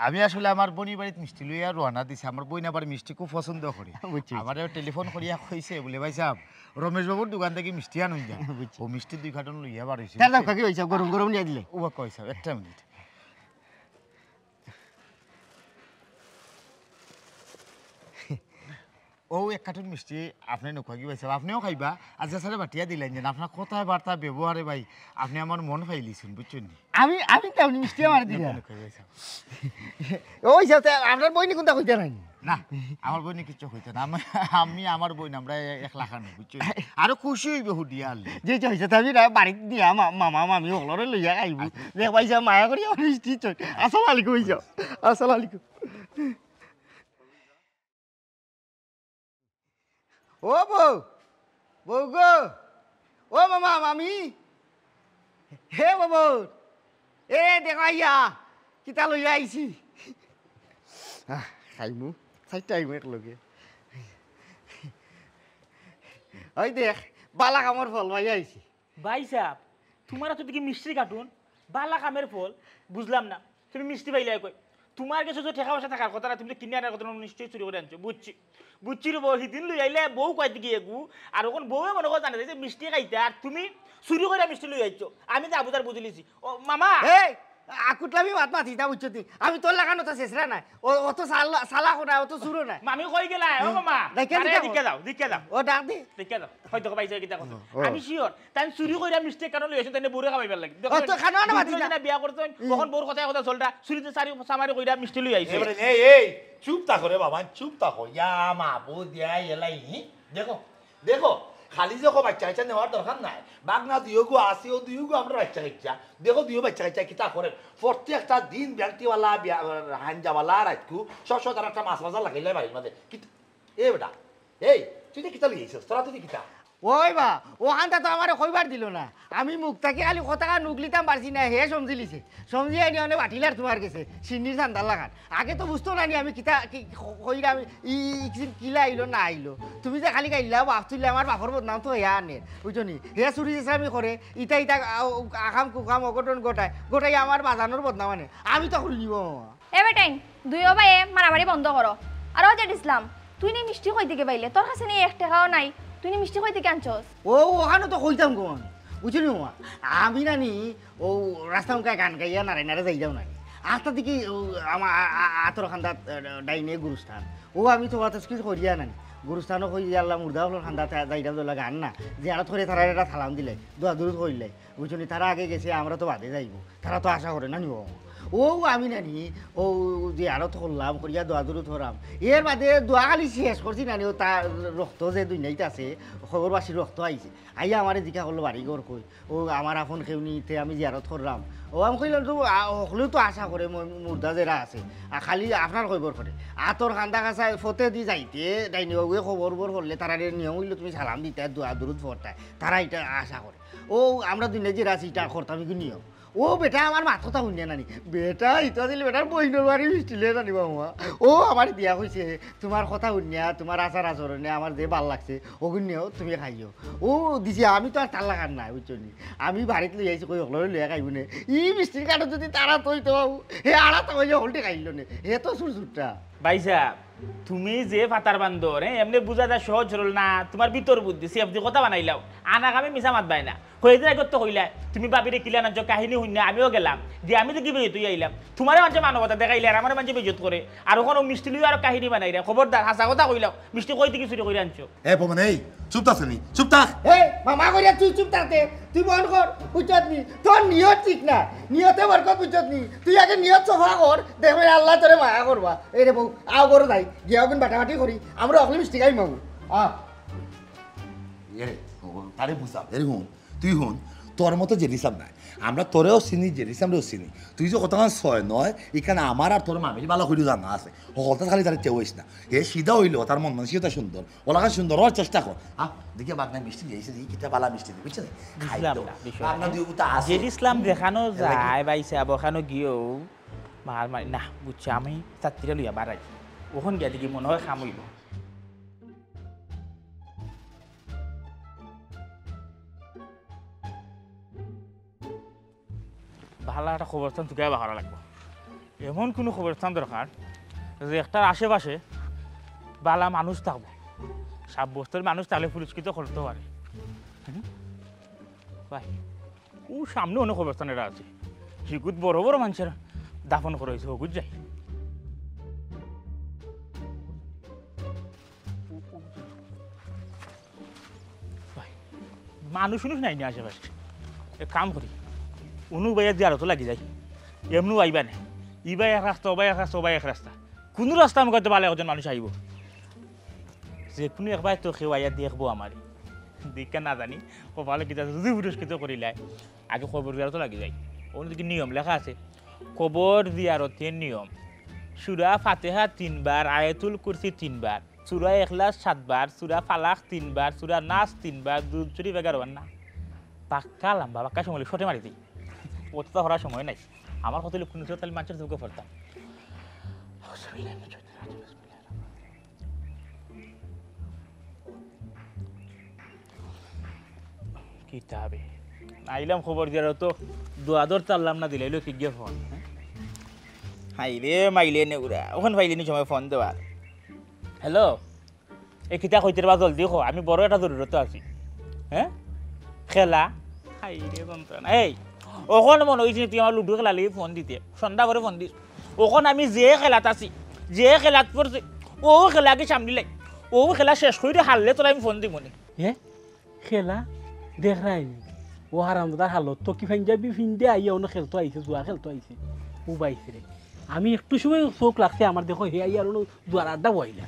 আমি আসলে আমার বইনর বাড়িত মিষ্টি লইয়া রওয়ানা দিছি। আমার বইন আবার মিষ্টি খুব পছন্দ করে। বুঝছি। আমারে টেলিফোন করিয়া কইছে বুলে, "ভাইসাব, রমেশ বাবুর দোকান থাকি মিষ্টি আনইন যান।" বুঝছি। অউ মিষ্টি দুই কার্টন লইয়া বার অইছি। তার যাউক্কা ভাইসাব, গরম গরম নিয়া দিলে। ওবা কইসাব, একটা মিনিট। ও এক কার্টুন মিষ্টি আপনে নুকুয়াগি ভাইসাব, আপনেও খাইবা। আর যে স্যারে বাটিয়া দিলেন যে আপনার কথায় বার্তা ব্যবহারে ভাই, আপনে আমার মন পাইলিছইন, বুঝছইন নি? আমি, আমি তো আপনে মিষ্টি আমার দিলা। নুকুয়াগি ভাইসাব। ওই সাথে আপনার বইনি কুনতা কইতা নাই? না, আমার বইনি কিচ্ছু কইতা না। আমি, আমি আমার বইন, আমরা এ-, এক লাখান, বুঝছইন নি? আরো খুশি অইবো হুদিয়া আনলে। জি, জি, হইছে। তে আমি না বাড়িত দিয়া মা-, মামা, মামি হকলরে লইয়া আইবো। আচ্ছা। দেখ ভাইসাব, মায়া করি আমার মিষ্টি চই। আসসালামু আলাইকুম ভাইসাব। আসসালামু আলাইকুম। ও বউ, বউ গো, ও মামা, মামি, হে বউ, এ দেখো আইয়া, কিতা লইয়া আইছি। আহ, খাইমু, চাইরটা আইমু একলগে। ওই দেখ, বালা কামর ফল পাইয়া আইছি। ভাইসাব, তুমার আতো দেখি মিষ্টির কার্টুন, বালা কামের ফল, বুঝলাম না। তুমি মিষ্টি পাইলায় কই? তুমার গেছে তো টেকা পয়সা থাকার কথা না, তুমি তো কিনে আনার কথা না, নিশ্চয়ই চুরি করি আনছো। বুঝছি, বুঝছি রে বউ, হিদিন লই আইলে বউ কইতে গিয়া গু, আর অখন বউয়ে মনে করে জানে যে মিষ্টি খাইতা, আর তুমি চুরি করি মিষ্টি লই আইছো। আমি যা বুঝার বুঝিলিছি। ও মামা! এই, আকুটলামি মাত মাতিস না, বুঝছো তুই? আমি তোর লাখান অত শেষরা নায়। ও, অত চালা-, চালাকও নায়, অত চুরও নায়। মামি কই গেলা? ও হুম। মামা! দেখে আরে, দিকে দেখে বল। দাও, দেখে দাও। ও, ডাক দে। দেখে দাও। হয়তো কইবা, এই যে কিতা কথা। ও। আমি sure, তাই চুরি কইরা মিষ্টি কেন লই আইছো, তাই না বউরে খাওয়াইবার লাগি। দেখো, ও, তো খানো না, দুই দিন মাতিস না। না বিয়া করছো, হুম। অখন বউর কথায় কথা চলতা, চুরিতে সারি সামারি কইরা মিষ্টি লই আইছো। এবারে, এই, এই, চুপ থাকো রে বাবা, চুপ থাকো। ইয়া মাবুদ, ইয়া এলাই, হি? দেখো, দেখো, খালি যে কো বাচ্চা কাচ্চা নেওয়ার দরকার নাই। বাগনা দুইও গো আছে, ও দুইও গো আমরা বাচ্চা কাচ্চা। দেখো, দুইও বাচ্চা কাচ্চা কিতা করে। প্রত্যেকটা দিন ব্যাংটিওয়ালা, বিয়া-, হাঞ্জাওয়ালা, রাইতকু, সব সময় তারা একটা মাছ বাজার লাগাইলে বাড়ির মাঝে। কিতা-, এ বেটা, এই, তুই যে কিতা লই আইছস? তোরা তুই কিতা? ওই বা, অখানতা তো আমারে কইবার দিলো না। আমি মুখ থাকি খালি কথাখান নুকলিতাম পারছি না, হে সমঝিলিছে। সমঝিয়া আনি অনে বাটিলার তুমার গেছে, শিন্নির চান্দার লাখান। আগে তো বুঝতো না নি আমি কিতা, কি, ক-, কইরা আমি, ই, ই, ই, কিলা আইলো না আইলো। তুমি যে খালি গাইল্লা বাপ তুললে আমার বাপর বদনাম তো হে আনের, বুঝছো নি? হে চুরি চেঁচামি করে, ইতা ইতা আ-, আকাম কুকাম অঘটন ঘটায়, ঘটাই আমার বাজানোর বদনাম আনে। আমি তো করি নিব মামা। এ বেটাইন, দুইও ভাইয়ে মারামারি বন্ধ করো। আর ও জেড ইসলাম, তুই নি মিষ্টি কই থাকি পাইলে? তোর কাছে নি এক টেকাও নাই, তুই নি মিষ্টি কই থাকি আনছস? ও, অখানো তো কইতাম গো আমি, বুঝছো নি মামা? আমি না নি, ও রাস্তা মুখে গান গাইয়া নাড়াই নাড়াই যাইতাম না নি। আস্তা দেখি ও আমা-, আ-, আ-, আতর খান্দাত, আ, ডাইনে গুরুস্থান। ও আমি তো বাতাস কিছু করিয়া না নি। গুরুস্থানও কই যে আল্লাহ মুর্দা হকলর খান্দাত যাইতাম দোলা গান না। জিয়ারত করে তারা এটা সালাম দিলে, দোয়া দুরুদ করিলে। বুঝছো নি, তারা আগে গেছে, আমরা তো বাদে যাইবো। তারা তো আশা করে না নি ও। ও আমি না নি, ও জিয়ারত করলাম, করিয়া দোয়া দুরুদ করাম। এর বাদে দোয়া খালি শেষ করছি না নি, ও তার রক্ত যে দুনিয়াইত আছে, খবরবাসীর রক্ত আইছে। আইয়া আমারে জিকা করলো বাড়ি ঘর কই। ও আমার আপন কেউ নি, তে আমি জিয়ারত করলাম। ও আমি কইলাম তো, আ, হকলেও তো আশা করে ম-, মুর্দা যেরা আছে। আর খালি আপনার খবর করে। আতর খান্দা কাছা ফতে দি যাইতে, ডাইনি বাবুয়ে খবর বর করলে, তারা নিয়ম অইলো তুমি সালাম দিতে, দোয়া দুরুদ পড়তে। তারা এটা আশা করে। ও, আমরা দুনিয়া যেরা আছি, এটা করতাম কি নিয়ম? ও বেটা, আমার মাত কথা হুনিয়া না নি। বেটা, ইতা দিলে বেটার বইনর বাড়ি মিষ্টি লইয়া জানিবা মামা। ও আমার দিয়া কইছে, তুমার কথা হুনিয়া, তুমার আচার আচরণে আমার যে ভালা লাগছে, অগুন নিও তুমি খাইও। ও দিছে, আমি তো আর তার লাখান নাই, বুঝছো নি? আমি বাড়িত লই আইছি, কই হকলরে লইয়া খাইবো নে। ই মিষ্টির কার্টুন যদি তারা থইতো, হে আড়াত অইলে হকলটি খাইলো নে। হে তো চুর চুরটা। ভাইসাব, তুমি যে ফাতার বান্দর, হ্যাঁ, এমনে বুঝা যায় সহজ সরল না, তুমার ভিতর বুদ্ধি, সেফ দি কথা বানাইলাও। আনা কামে মিছা মাতবায় না। কয়েকদিন আগে তো কইলা, তুমি ভাবিরে কিলা আনছো, কাহিনী হুনিয়া আমিও গেলাম। দি আমি দেখি বেজত অইয়া আইলাম। তুমারে মানষে মানবতা দেখাইলে আর আমারে মানষে বেজত করে। আর অখন মিষ্টি লইয়া আরো কাহিনী বানাইরা। খবরদার, হাছা কথা কইলাও, মিষ্টি কই থাকি চুরি করিয়া আনছো? এ পবন, এই, চুপ থাকছ নি? চুপ থাক। এই, মামা করিয়া তুই চুপ থাকতে, তুই বন্ধ কর, বুঝছত নি? তোর নিয়ত ঠিক না, নিয়তে বরকত বুঝছত নি? তুই আগে নিয়ত সাফা কর, দেখবে আল্লায় তোরে মায়া করবা। এই রে বউ, আও ঘরো যাই, গিয়া অগুন বাটাবাটি করি, আমরা হকলে মিষ্টি খাই মামু। আ। এ রে, তারে বুঝাও, এরে হুন, তুই হুন, তোর মতো জেড ইসলাম নাই। আমরা তোরেও চিনি, জেড ইসলামরেও চিনি। তুই যে কতখান ছয় নয়, ইখান আমার আর তোর মামির ভালা করি জানা আছে। হকলতা খালি তারে চেউইস না। হে সিধা অইলো, তার মন মানসিকতা সুন্দর। অলাখান সুন্দর অওয়ার চেষ্টা কর। হ্যাঁ, দেখি বাগনায় মিষ্টি দিছে, দেখি কিতা ভালা মিষ্টি দিছে, বুঝছো নি? বুঝলাম খাইতো। না বিষয়টা। বাগনা দুই গুতা আছে। জেড ইসলাম যেখানো এর লাগি যায়, ভাইসাব, অখানো গিয়াও মার মারি, না, বুঝছি, আমি ছাত্রীরে লইয়া বাড়াই। অখন গিয়া দেখি মনে হয় কাম অইবো। ভালা একটা কবরস্থান তুকাইয়া বার করা লাগবো। এমন কুনু কবরস্থান দরকার যে একটার আশেপাশে ভালা মানুষ থাকবো, সাব্যস্তর মানুষ তাইলে পুরস্কৃত করতে পারে। হুম? ভাই, ও সামনে অনেক কবরস্থান এটা আছে, হিগুত বড় বড় মানষর দাফন করা অইছে, হগুত যাই। ও, ও, মানুষ উনুষ নাই নি আশেপাশে। এক কাম করি, উনু বাইয়া জিয়ারতো লাগি যাই, এমনু আইবা না। ইবা এক রাস্তা, ওবা এক রাস্তা, ওবা এক রাস্তা। কুনু রাস্তা আমি কইতে পারলে একজন মানুষ আইবো। যে কুনু একবার তো কেউ আইয়া দেখবো আমারে। দেখা না জানি কপালে কিতা যদি পুরস্কৃত করিলায়। আগে কবর জিয়ারতো লাগি যাই। ওখানে দেখি নিয়ম লেখা আছে, কবর জিয়ারতের নিয়ম। সূরা ফাতিহা তিনবার, আয়াতুল কুরসি তিনবার, সূরা ইখলাস সাতবার, সূরা ফালাক তিনবার, সূরা নাস তিনবার, দুরূদ শরীফ এগারো বার না। পাক্কা লম্বা, পাক্কা সময় অইলে শটে মারি দেই। অততা করার সময় নাই। আমার কথা অইলে কুনু সুরত আমি মানষর চউখো পড়তাম। কিতাবে। আইলাম কবর জিয়ারতো, দোয়া ধরতাম পারলাম না, দিলাইলো কি গিয়া ফোন। হায়রে মাইলে নেউরা, অখন পাইলে নি সময় ফোন দেওয়ার। হ্যালো, এ কিতা কইতে রে বা, জলদি কও, আমি বড় একটা জরুরতো আছি। হ্যাঁ? খেলা? হায়রে যন্ত্রণা। এই, অখন মনো অইছে নি তুই আমার লুডু খেলার লাগি ফোন দিতে? সন্ধ্যা পরে ফোন দিস। অখন আমি যে খেলাত আছি, যে খেলাত পড়ছি, অউ খেলা কি সামনে লাই? অউ খেলা শেষ করি হারলে তোরে আমি ফোন দিমু নে। এ? খেলা? দেখরায়নি? অউ হারামজাদার হালত তো কি পাঞ্জাবি ফিন্দে আইয়া অনো খেলতো আইছে, জুয়া খেলতো আইছে। উবাইছে রে। আমি একটু সময় চউখ লাগছে আমার, দেখো হে আইয়া অনো জুয়ার আড্ডা বইলা।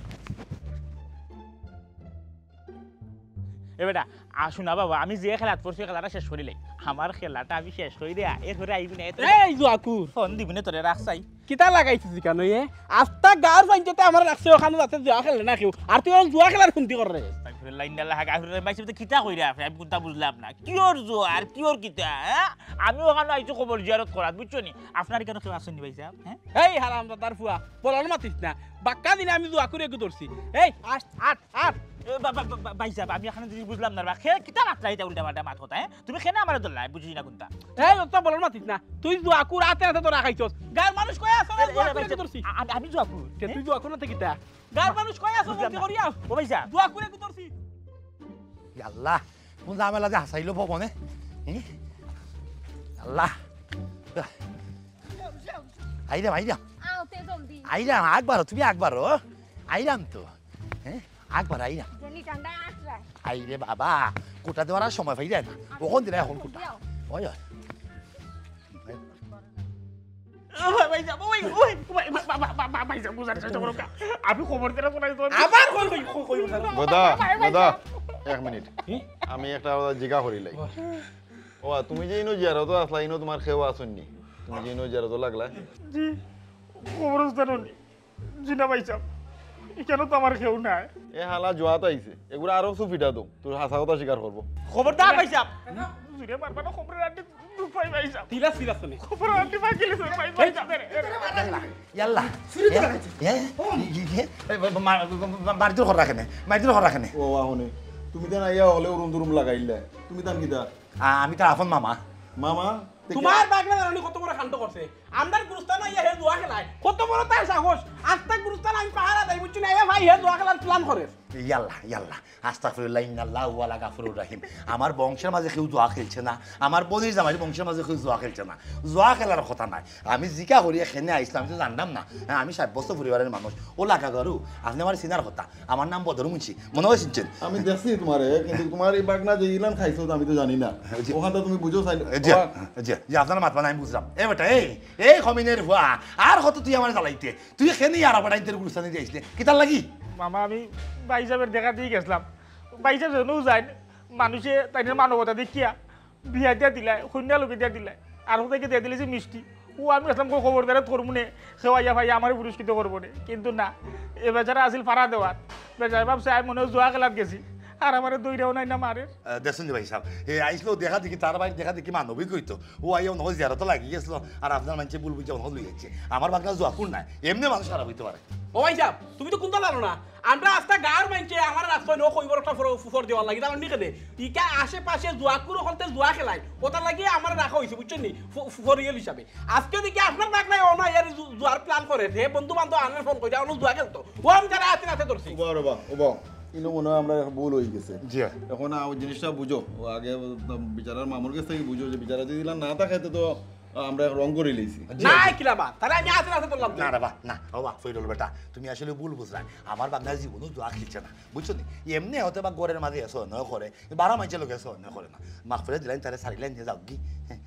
এ বেটা, আসো না বাবা, আমি যে খেলাত পড়ছি, খেলাটা শেষ করি লাই। আমার খেলাটা আমি শেষ করি দেয়া, এরপরে আইবি না, এত এই জুয়াকুর! ফোন দিবি না তোরে, রাখ চাই। কিতা লাগাইছিস কেনে এ? আস্তা গাঁওর পাঞ্চায়েতে আমার রাখছে, অখানো যাতে জুয়া খেলে না কেউ। আর তুই অখন জুয়া খেলার ফন্দি কররে। আস্তাগফিরুল্লাহ, ইন্নাল্লাহ, গাফুর রহিম। ভাই, সাহেব, কিতা কইরা আপনি? আমি কুনটা বুঝলাম না। কিওর জুয়া আর কিওর কিতা, হ্যাঁ? আমি অখানো আইছি কবর জিয়ারত করাত, বুঝছো নি? আপনার কেনে কেউ আছইন নি, ভাই সাহেব? হ্যাঁ? এই হারামজাদার ফুয়া, বলার মাতিস না। বাক্কা দিনে আমি জুয়াকুরে এগু ধরছি। এই, আট, আট, আট। এ, বা, বা, বা, বা, ভাই সাহেব, আমি অখানো জিনিস বুঝলাম না, বা, খে-, কিতা মাতরা ইতা উল্টা পাল্টা মাত কথা, হ্যাঁ? তুমি কেনে আমারে ধরলা, বুঝি না কুনটা। এই, অত বলার মাতিস না। তুই জুয়াকুর আতে আতে ধরা খাইছস। গাঁওর মানুষ কই আছে? এ, এ, জুয়াকুরে ভাই সাহেব, ধরছি। আ-, আ-, আমি জুয়াকুর। তে হ্যাঁ? তুই জুয়াকুর না তে কিতা? গাঁওর মানুষ কই আছে? বুঝলাম না। ও ভাই সাহেব। জুয়াকুরে এগু ধরছি। ইয়া আল্লাহ, কুন ঝামেলা যে হাসাইলো ভবনে। হুম? আল্লাহ। আইরাম, আইরাম। আও তে জলদি। আইরাম, আগবারো, তুমি আগবারো। আইরাম তো। হ্যাঁ? আগবার আইরাম। জনি ঠান্ডা আছড়ায়। আইরে বাবা, কোটা দেওয়ার আর সময় পাই যায় না। অখন দিলে অখন কোটা। ওই, ওই। ও ভাই, ভাই সাহেব, ওই, ওই, ভাই, ভাই, ভাই, ভাই, ভাই, ভাই সাহেব, বুঝার চেষ্টা করো কা। আমি খবর দিলে তো নাই তো। আবার কই, কই, কই, কই, কই, কই। গদা, ভাই, ভাই গদা, সাহেব। এক মিনিট। কি? আমি একটা কথা জিগা করি লাই। ও, তুমি যে ইনো জিয়ারতো আছলা, ইনো তুমার কেউ আছইন নি? তুমি যে ইনো জিয়ারতো লাগলা? জি, কবরস্থানো নি। জি না ভাই সাহেব, ইখানো তো আমার কেউ নাই। এ হালা জুয়াত আইছে, এগুরে আরো চুপিটা দেও, তোর হাছা কথা স্বীকার করবো। খবরদার ভাই সাহেব, জুরে মারবা না, খবরের আড্ডি দুখ পাই ভাই সাহেব। তিলাস তিলাস নে। খবরের আড্ডি ভাগিলে ভাই, ভাই সাহেব। ইয়াল্লা। চুরি তো লাগাইছে। এ? এ? এ? এ, মা-, মা-, মা-, মারধর করা কেনে? মারধর করা কেনে? ও, আহনে। তুমি তান আইয়া হকলে উরুম দুরুম লাগাইলা। তুমি তান কিতা? আ-, আমি তার আপন মামা। মামা? তুমার বাগনা জানো নি কত বড় কাণ্ড করছে? আমরার গুরুস্থানো আইয়া হে জুয়া খেলায়। কত বড় তার সাহস? আস্তা গুরুস্থান আমি পাহারা দেই, বুঝছো নি? আইয়া ভাই হে জুয়া খেলার plan করে। ইয়াল্লা, ইয়াল্লা। আস্তাগফিরুল্লাহ, ইন্নাল্লাহু ওয়ালা গাফুরুর রাহিম। আমার বংশের মাঝে কেউ জুয়া খেলছে না, আমার বইনর জামাইর বংশের মাঝে কেউ জুয়া খেলছে না। জুয়া খেলার কথা নায়। আমি জিকা করি, এখানে আইছলাম, আমি তো জানতাম না। হ্যাঁ, আমি সাব্যস্ত পরিবারের মানুষ। ও লাগা গরু, আপনে আমারে চিনার কথা। আমার নাম বদর মুন্সি। মনো অয় চিনছইন? আমি দেখছি তুমারে, কিন্তু তুমার ই বাগনা যে ইলান খাইছো, আমি তো জানি না। জি। অখানটা তুমি বুঝো চাইলে। জি, জি, জি, আপনার মাত মানে আমি বুঝলাম। এ বেটা, এই, এই খমিনের ফুয়া, আর কত তুই আমারে জ্বালাইতে? তুই কেনে আর আবার আইনতের গুরুস্থানে দিয়ে আইসলে? কিতার লাগি? মামা, আমি ভাইসাবর দেখা দিয়া গেছলাম। ভাইসাব যেনো যাইন, মানুষে তাইনর মানবতা দেখিয়া বিয়া দিয়া দিলায়, কইন্যা লগে দিয়া দিলায়। আর কোথায় দিয়া দিলে যে মিষ্টি। ও আমি গেছলাম, কই খবরদারে তোর মনে কেউ আইয়া ভাই আমারে পুরস্কৃত করবো নে। কিন্তু না, এ বেচারা আছিল ফাড়া দেওয়ার। বেচারা ভাবছে আমি মনে অয় জুয়া খেলাত গেছি। আর আমারে দৌড়াও নাই না মারে। আহ, দেখছইন নি ভাইসাব, এ আইসলো দেখা দেখি, তার বাড়ি দেখা দেখি মানবিক অইতো। ও আইয়া অনো জিয়ারতো লাগি গেছলো, আর আপনার মানষে ভুল বুঝিয়া অনো লই যাইছে। আমার বাগনা জুয়াকুর নায়, এমনে মানুষ খারাপ অইতে পারে। ও ভাইসাব, তুমি তো কুন্তা জানো না। আমরা আস্তা গাঁওর মানষে আমার রাস্তায় নো কইবর একটা ফর-, ফর দেওয়ার লাগি, জানো নি কেনে? ইকা আশেপাশে জুয়াকুর অকলতে জুয়া খেলায়, ওটার লাগি আমার রাখা অইছে, বুঝছইন নি? ফ-, ফ-, ফরিয়াল হিসাবে। আজকে দেখি আপনার বাগনায় অনো ইয়ার জু-, জুয়ার plan করে, হে বন্ধু বান্ধব আনার ফোন কইরা, অনো জুয়া খেলতো। ও আমি তারে আতে আতে ধরছি। ওবা, ওবা, ওবা। ইনো মনে অয় আমরার এক ভুল অই গেছে। জি। অখন আ-, ওই জিনিসটা বুঝো। ও আগে, উম, বিচারার মামুর গেছ থাকি বুঝো যে বিচারা যদি ইলা না থাকে, তে তো আমরা রং করি লইছি। না, কিলা বা? তাহলে আমি আজ রাতে বললাম তো। না রে বা, না, ও বা, ফজলুল বেটা, তুমি আসলে ভুল বুঝরায়। আমার বাগনায় জীবনও জুয়া খেলছে না, বুঝছো নি? এমনে হয়তো বা ঘরের মাঝে এসো নয় করে, বারো মাইজে লোক এসো নয় করে না। মাফ করে দিলাম, তারে সারিলাম নিয়ে যাও কি? হ্যাঁ।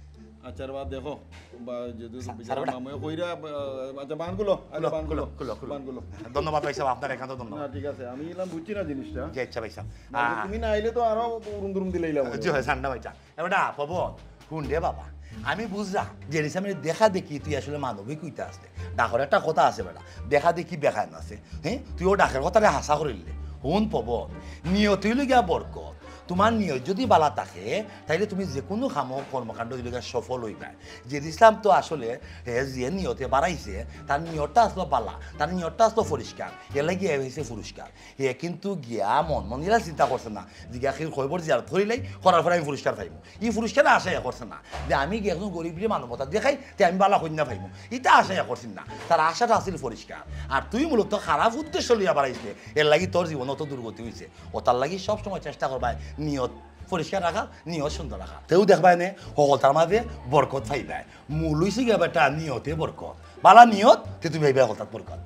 আচ্ছা রে বা, দেখো বা, যদি সা- বিচার সারবে না। মামুয়ে কইরা, আহ, আচ্ছা, বান খুলো, আচ্ছা, খুলো, বান খুলো, খুলো, খুলো, খুলো। বান খুলো। ধন্যবাদ ভাই সাহেব, আপনার একান্ত না, ধন্যবাদ। ঠিক আছে, আমি এলাম, বুঝছি না জিনিসটা। জি আচ্ছা ভাই সাহেব। না, তুমি না আইলে তো আরো উরুম দুরুম দিলাইলাম। জি হয়, সান্ডা ভাইটা। এবার না, পবন, হুন রে বাবা, আমি বুঝলাম যে নিশা আমি দেখা দেখি তুই আসলে মানবিক হইতে আসলে। ডাকর একটা কথা আছে বেটা, দেখা দেখি বেখায় না আছে। হ্যাঁ, তুই ও ডাকের কথাটা হাসা করিলে। হুন পবন, নিয়ত হইল গিয়া বরকত। তোমার নিয়ত যদি বালা থাকে, তাইলে তুমি যে কোনো কামো কর্মকাণ্ড হইল গিয়া সফল হইবায়। যে ইসলাম তো আসলে হে যে নিয়তে বাড়াইছে, তার নিয়তটা আসলো বালা, তার নিয়তটা আসলো পরিষ্কার, এর লাগি এ হয়েছে পুরস্কার। হে কিন্তু গিয়া মন মন গিলা চিন্তা করছে না, জিগা কি কয়বর জিয়ারত করিলাই, করার পরে আমি পুরস্কার পাইমু। ই পুরস্কার আশা হে করছে না যে আমি গিয়া একজন গরিবরে মানবতা দেখাই, তে আমি বালা কইন্যা পাইমু, ইটা আশা হে করছি না। তার আশাটা আছিল পরিষ্কার। আর তুই মূলত খারাপ উদ্দেশ্য লইয়া বাড়াইছিলে, এর লাগি তোর জীবন অত দুর্গতি হইছে। ও তার লাগি সবসময় চেষ্টা করবায় নিয়ত পরিষ্কার রাখা, নিয়ত সুন্দর রাখা। তেও দেখবায় নে, হকলতার মাঝে বরকত পাইবায়। মূল হইছে গিয়া বেটা নিয়তে বরকত। বালা নিয়ত, তে তুমি পাইবায় হকলতাত বরকত।